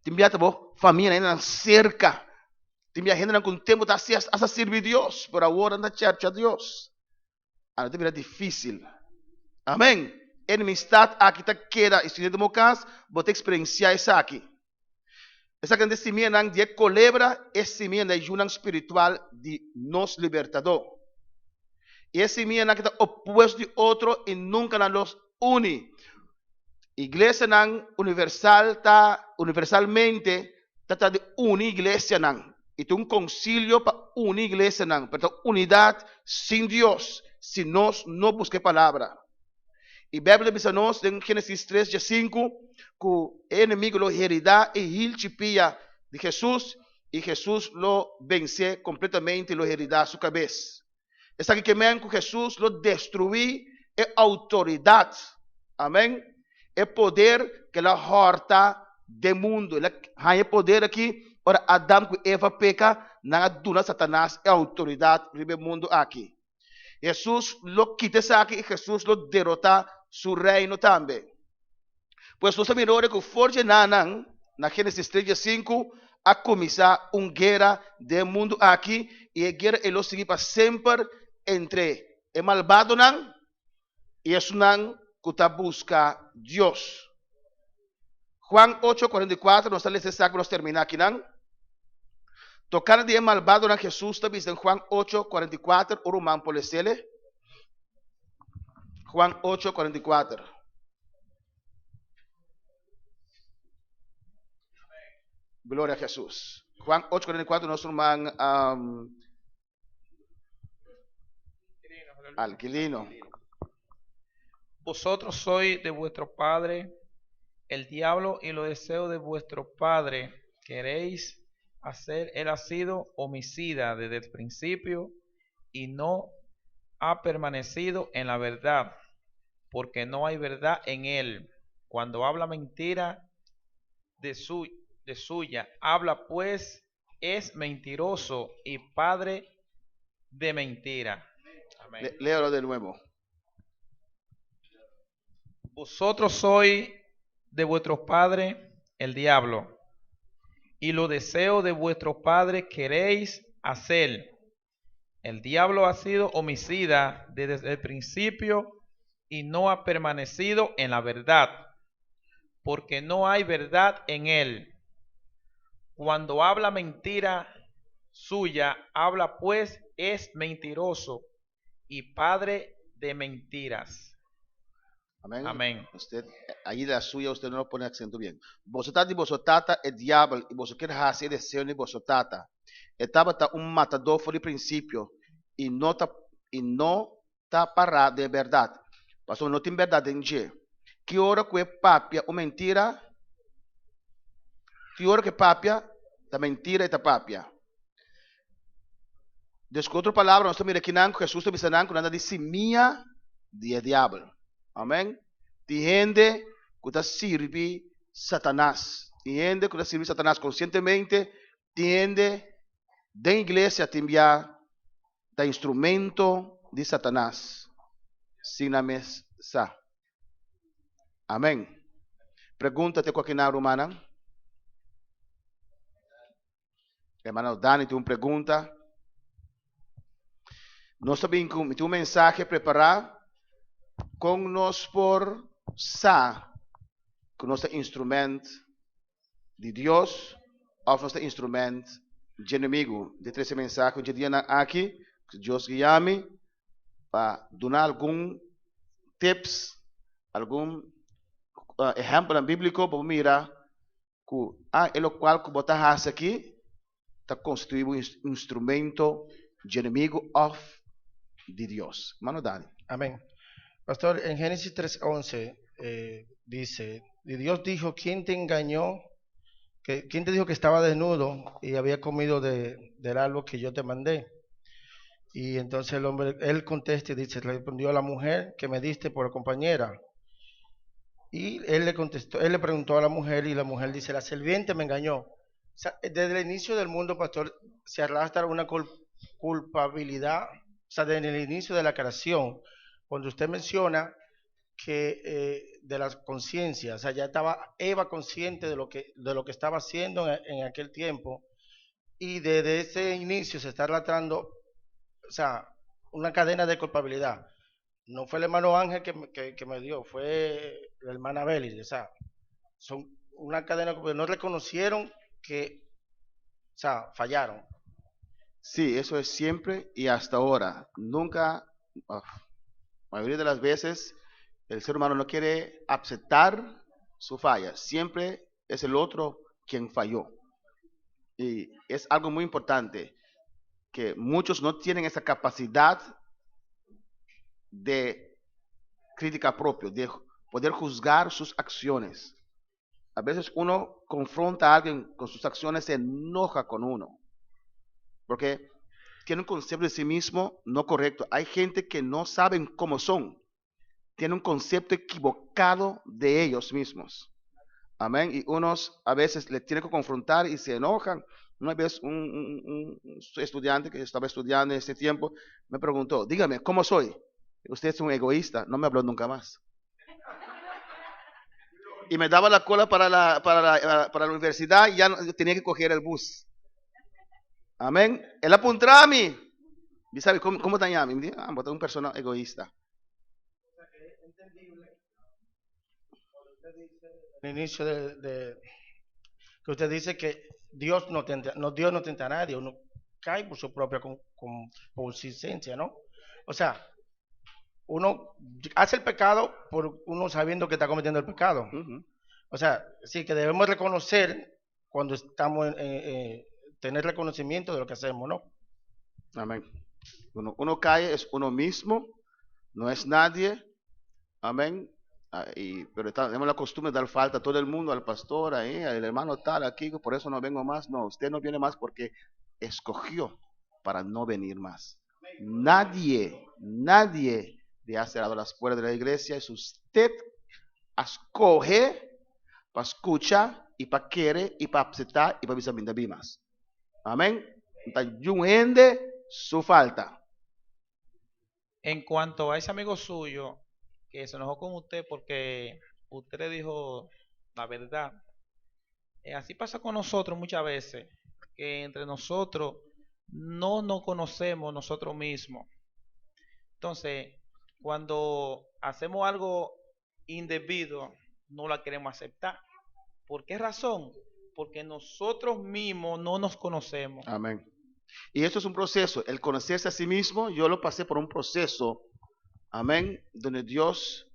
Tin bia ta bo famianan, hendenan serka. Tin bia hendenan ku un tempu ta hasi hasta sirbi Dios, pero awor nan ta chercha Dios. A no ta bira difísil. Amèn. Enemistad aki ta keda i si den bo kas bo ta eksperensiá esaki. Esaki nan ta e simianan di e kolebra, e simianan di e yunan spiritual di nos Libertadó. I e simianan ki ta opuesto di otro i nunka nan lo uni. Iglesianan universal ta universalmente ta trata di uni iglesianan i tin un konsilio pa uni iglesianan, pero ta unidat sin Dios si nos no buska e palabra. I Beibel ta bisa nos den Genesis tres diesinku ku e enemigu lo heridá e hilchi pia di Hesus i Hesus lo bens'é kompletamente i lo heridá su kabes. Esaki ke men ku Hesus lo destruí e outoridat, amèn, e poder ku el a hòrta den mundu. El a haña e poder aki ora Adam ku Eva peka, nan a duna Satanas e outoridat riba e mundu aki. Hesus lo kita esaki i Hesus lo derotá su reino tambe. Pues nos ta mira ora ku for dje nanan, na Génesis tres diesinku, a kuminsá un guera den e mundu aki, i e guera ei lo sigui pa semper entre e malbadonan i esunnan ku ta buska Dios. Juan ocho, 44, nos ta lesa esaki pa nos terminá akinan. Tokante di e malbadonan Hesus ta bisa den Juan ocho, 44, un ruman por les'el. Juan ocho, 44. Gloria a Jesús. Juan 8:44, nos ruman um, Alquilino. Vosotros sois de vuestro padre el diablo y los deseos de vuestro padre queréis hacer. Él ha sido homicida desde el principio y no ha permanecido en la verdad, porque no hay verdad en él. Cuando habla mentira de, su, de suya, habla pues es mentiroso y padre de mentira. Amén. Léalo de nuevo. Vosotros sois de vuestro padre el diablo, y lo deseo de vuestro padre queréis hacer. El diablo ha sido homicida desde el principio y no ha permanecido en la verdad, porque no hay verdad en él. Cuando habla mentira suya, habla pues es mentiroso y padre de mentiras. Amén. Amén. Usted, ahí la suya, usted no lo pone acento bien. Boso ta di boso tata e diabel y boso kier haci e deseo di boso tata. E tabata un matadó for di principio y no ta y no ta pará den e bèrdat, pasobra no tin bèrdat den dje. Ki ora ku e papia un mentira, ki ora ku e papia, ta mentira e ta papia. Dus ku otro palabra, nos ta mira kinan ku Hesus ta bisa nan ku nan ta di simia di e diabel. Amèn. Tin hende. ku ta sirbi Satanas. Tin hende ku ta sirbi Satanas konsientemente, tin hende den iglesia tin bia ta instrumento di Satanas sin nan mes sa. Amen. Pregunta te ku akinan rumannan. Hermano Dani tin un pregunta. Nos ta bin ku mi tin un mensahe prepará kon nos por sa ku nos ta instrument di Dios òf nos ta instrument dje enemigu. Mi ta trese mensahe dje dianan aki ku Dios guia mi pa duna algun tips, algun ehèmpelnan bíbliko pa bo mira ku a e lokual ku bo ta hasi aki ta konstituí bo instrumento dje enemigu òf di Dios. Mano Dani. Amén. Pastor, en Génesis 3:11 eh, dice, y Dios dijo, ¿quién te engañó? Que, ¿Quién te dijo que estaba desnudo y había comido de, del árbol que yo te mandé? Y entonces el hombre, él contesta y dice, respondió a la mujer que me diste por compañera. Y él le contestó, él le preguntó a la mujer y la mujer dice, la serpiente me engañó. O sea, desde el inicio del mundo, pastor, se arrastra una culpabilidad, o sea, desde el inicio de la creación, cuando usted menciona que eh, de la conciencia, o sea, ya estaba Eva consciente de lo que, de lo que estaba haciendo en, en aquel tiempo, y desde ese inicio se está arrastrando, o sea, una cadena de culpabilidad. No fue el hermano Ángel que, me- que, que me dio, fue la hermana Belis, o sea, son una cadena de culpabilidad. No reconocieron que, o sea, fallaron. Sí, eso es siempre y hasta ahora. Nunca, ah, mayoría de las veces, el ser humano no quiere aceptar su falla. Siempre es el otro quien falló. Y es algo muy importante que muchos no tienen esa capacidad de crítica propia, de poder juzgar sus acciones. A veces uno confronta a alguien con sus acciones, se enoja con uno, porque tiene un concepto de sí mismo no correcto. Hay gente que no saben cómo son, tiene un concepto equivocado de ellos mismos. Amén. Y unos a veces le tienen que confrontar y se enojan. Una vez un, un- un estudiante que estaba estudiando en ese tiempo me preguntó, dígame, ¿cómo soy? Usted es un egoísta, no me habló nunca más. Y me daba la cola para la, para la, para la universidad y ya tenía que coger el bus. Amén. Él apuntó a mí. ¿Y sabe cómo, cómo te llamas? Me dijo, ah, vos un persona egoísta. El inicio de, de- que usted dice que Dios no tenta, no, Dios no tenta a nadie, uno cae por su propia concupiscencia, ¿no? O sea, uno hace el pecado por uno sabiendo que está cometiendo el pecado. O sea, sí que debemos reconocer cuando estamos en, tener reconocimiento de lo que hacemos, ¿no? Amén. Uno, uno cae es uno mismo, no es nadie. Amén. Ah, y, pero tenemos la costumbre de dar falta a todo el mundo, al pastor, ahí, al hermano tal, aquí, por eso no vengo más. No, usted no viene más porque escogió para no venir más. Nadie, nadie le ha cerrado las puertas de la iglesia. Es usted escoge para escuchar y para querer y para aceptar y para visar más. Amén. Entonces, su falta. En cuanto a ese amigo suyo que se enojó con usted porque usted le dijo la verdad, eh, así pasa con nosotros muchas veces, que entre nosotros no nos conocemos nosotros mismos. Entonces, cuando hacemos algo indebido, no la queremos aceptar. ¿Por qué razón? Porque nosotros mismos no nos conocemos. Amén. Y esto es un proceso. El conocerse a sí mismo, yo lo pasé por un proceso, amén, donde Dios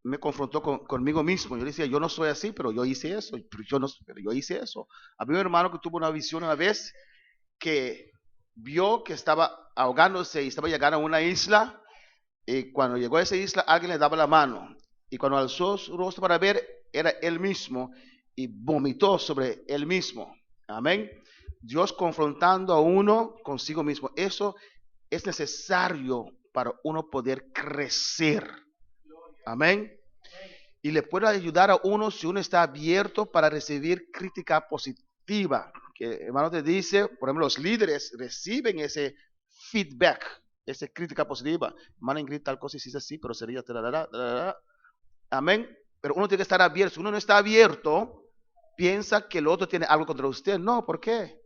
me confrontó con, conmigo mismo. Yo decía, yo no soy así, pero yo hice eso, pero yo no, pero yo hice eso. Había un hermano que tuvo una visión una vez que vio que estaba ahogándose y estaba llegando a una isla. Y cuando llegó a esa isla, alguien le daba la mano. Y cuando alzó su rostro para ver, era él mismo y vomitó sobre él mismo. Amén. Dios confrontando a uno consigo mismo. Eso es necesario para uno poder crecer. Amén. Y le puede ayudar a uno si uno está abierto para recibir crítica positiva. Que hermano te dice, por ejemplo, los líderes reciben ese feedback, esa crítica positiva. Hermano Ingrid, tal cosa hiciste así, pero sería... Amén. Pero uno tiene que estar abierto. Si uno no está abierto, piensa que el otro tiene algo contra usted. No, ¿por qué?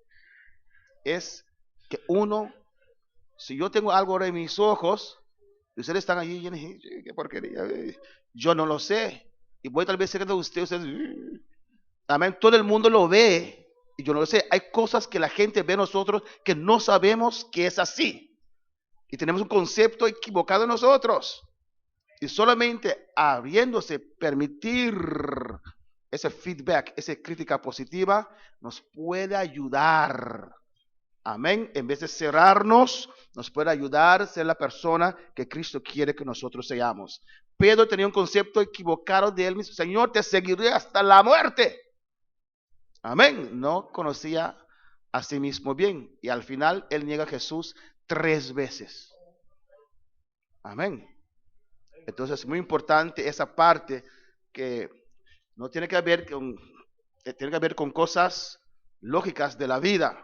Es que uno, si yo tengo algo ahora en mis ojos, y ustedes están allí, y qué porquería, yo no lo sé. Y voy tal vez cerca de usted, ustedes, amén, todo el mundo lo ve, y yo no lo sé. Hay cosas que la gente ve en nosotros que no sabemos que es así. Y tenemos un concepto equivocado en nosotros. Y solamente abriéndose, permitir ese feedback, esa crítica positiva, nos puede ayudar. Amén. En vez de cerrarnos, nos puede ayudar a ser la persona que Cristo quiere que nosotros seamos. Pedro tenía un concepto equivocado de él mismo. Señor, te seguiré hasta la muerte. Amén. No conocía a sí mismo bien. Y al final, él niega a Jesús 3 veces. Amén. Entonces es muy importante esa parte que no tiene que ver con, tiene que ver con cosas lógicas de la vida.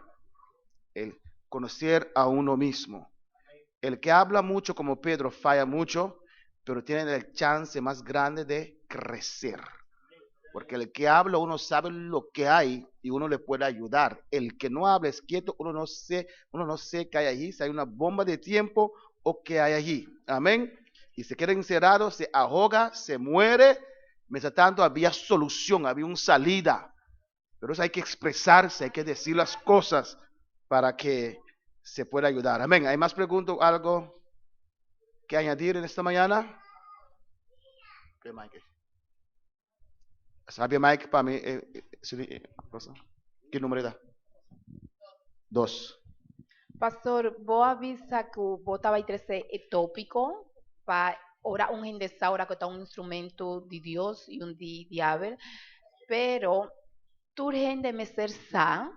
El conocer a uno mismo. El que habla mucho como Pedro falla mucho, pero tiene el chance más grande de crecer. Porque el que habla, uno sabe lo que hay y uno le puede ayudar. El que no habla es quieto, uno no sé qué hay allí, si hay una bomba de tiempo o qué hay allí. Amén. Y se queda encerrado, se ahoga, se muere. Mientras tanto había solución, había una salida. Pero eso hay que expresarse, hay que decir las cosas para que se pueda ayudar. Amén. ¿Hay más preguntas o algo que añadir en esta mañana? ¿Qué, Mike? ¿Sabe Mike para mí? Sí, cosa? ¿Qué número da? 2. Pastor, vos avisa que vos estabas trece tópico pa ora un hende sa ora que está un instrumento de Dios y un di diablo, pero tur hende me ser sa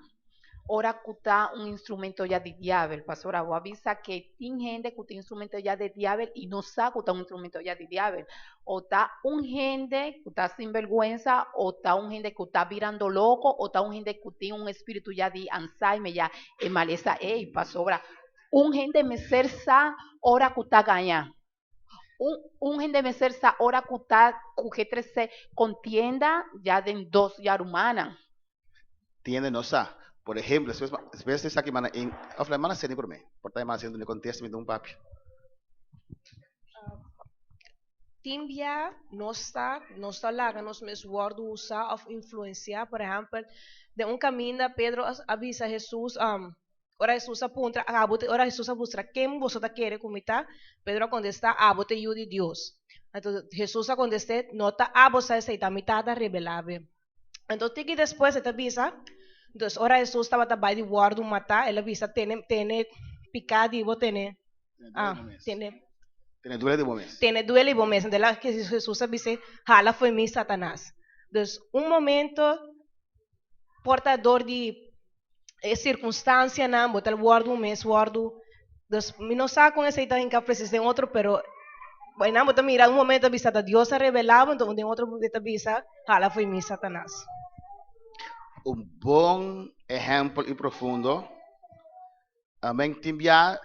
ora que está un instrumento ya de diablo. Pastor, vos avisa que tin gente que está instrumento ya de diablo y no sa que está un instrumento ya de diablo. O está un gente que está sin vergüenza, o está un gente que está virando loco, o está un gente que tiene un espíritu ya de Alzheimer, ya en maleza. Ey, pastor, un gente me ser sa ora que está gaña. Un gente me ser sa ora que está cu G tres C contienda ya de dos ya humana. Tiende no sa. Por ejemplo, después de esa mana en, of la mana seni por mí, por tal mana haciendo ni contesta mi un papi. Timbia no está, no está laga, nos mes wordo usa of influencia, por ejemplo, de un camino Pedro avisa a Jesús, ora Jesús apunta, ah, bote, ora Jesús busca quem vosotros quiere comita, Pedro contesta, ah, bote yo de Dios. Entonces Jesús contesta, no ta abo sa esa ita mitad revelable. Entonces tiki después se te avisa, entonces ora Jesús estaba tabay de guardo mata, él avisa, tiene, tiene picado y vos tiene, Tiene ah, duele de mes. tiene, Tiene duele de mes. Tiene duele y vos mes. Entonces, la que Jesús avisa, jala fue mi Satanás. Entonces, un momento portador de circunstancia, na, botar guardo un mes, guardo. Entonces, mi no sabe con esa idea en que precisa en otro, pero bueno, bota mira, un momento avisa, Dios ha revelado, entonces en otro momento avisa, jala fue mi Satanás. Un buen ejemplo y profundo. Amén. Timbia,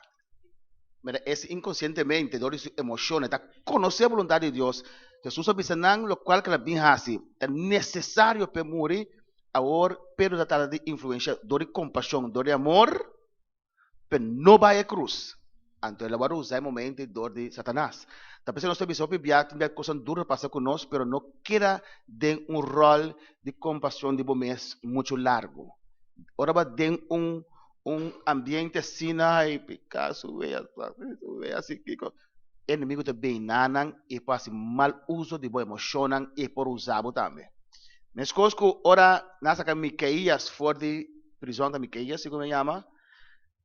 mira, es inconscientemente, de sus emociones, está conocer la voluntad de Dios. Jesús avisa nan, lo cual que la bien hace. Es necesario para morir, ahora, pero tratar de influencia, de compasión, de amor, pero no vaya cruz. Entonces, la va a usar el momento de Satanás. Tal vez no se avisó, pero ya cosas duras pasan con nosotros, pero no queda de un rol de compasión de mes mucho largo. Ahora va de un ambiente así, ay, Picasso, vea, vea, así, que enemigo te benanan y por hacer mal uso de boa emocionan y por usarlo también. Me escosco, ahora, nasa que Miqueías fue de prisión de Miqueías, como se llama.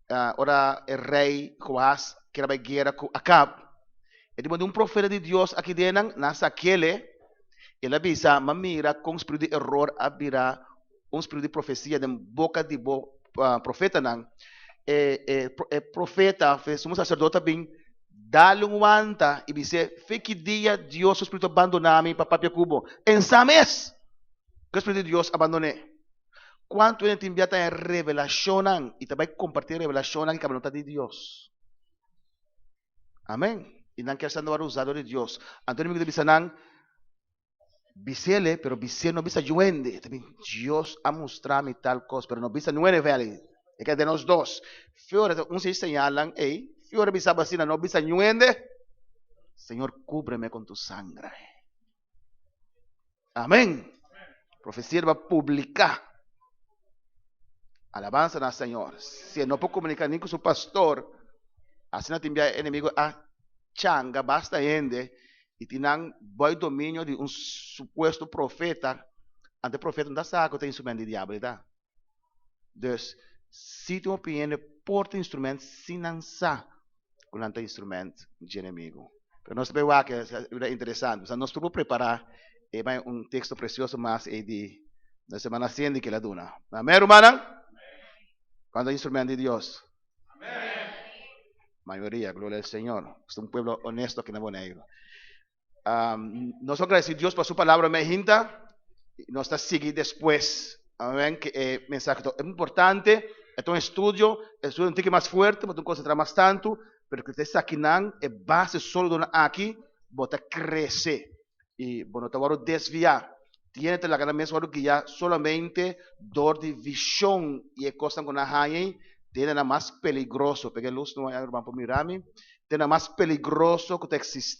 Ahora el rey Joás, que era guerra con Acab. Ele mandou um profeta de Deus aqui dentro, nasa aquele, ele avisa, mas mira, com espírito de error, abrirá um espírito de profecia de boca de profeta, não. Profeta, sumo sacerdote, bem, Dale un wanta i bis'é, Fe ki dia Dios su spiritu a bandoná mi pa papia ku bo? En sa mes ku e spiritu di Dios a bandon'é. Kuantu hende tin bia ta haña revelashonnan i ta bai kompartí e revelashonnan i kaba no ta di Dios? Amèn. I nan kier sa no wòrdu usá dor di Dios. Anto enemigu ta bisa nan, Bis'ele, pero bis'é no bisa juende. Ta bin, Dios a mustra mi tal kos, pero no bisa nuene veli. E keda den nos dos. Fiora ta un si señalnan ei. Fiora bisa bo asina, no bisa nuende. Señor, cúbreme con tu sangre. Amén. Profecia ta publica. Alabanza na Señor. Si e no por comunica ni cu su pastor, asina tin bia e enemigo a changa basta hende y tin nan boy dominio di un supuesto profeta, ante profeta no ta sa cu ta instrument di diabel ta. Dus, si tin hopi hende por ta instrument sin nan sa cu nan ta instrument dje enemigo. Pero nos ta bay wak, e interesante. Nos tur por prepara e bay un texto precioso mas ey di nos hermana Cindy que la duna. Amén, rumannan? Cuando instrument di Dios? Mayoria, gloria al Señor. Es un pueblo honesto aquí na Boneiru. Um, nos agradeci Dios pa su palabra, me hinta. Nos ta sigui despues. Amén. Que eh, mensaje to importante. Es un estudio, estudio un tiki mas fuerte, bo concentra mas tanto, pero que te sakinan e base sólido na aki, bo ta crece. Y bo no ta wòrdu desviá. Tiene te laga nan mes wòrdu guiá solamente dor di vishon i e kosnan ku nan haña ei, te nan mas peligroso. Pega e lus no, ruman por mira mi. Te nan mas peligroso ku ta eksistí.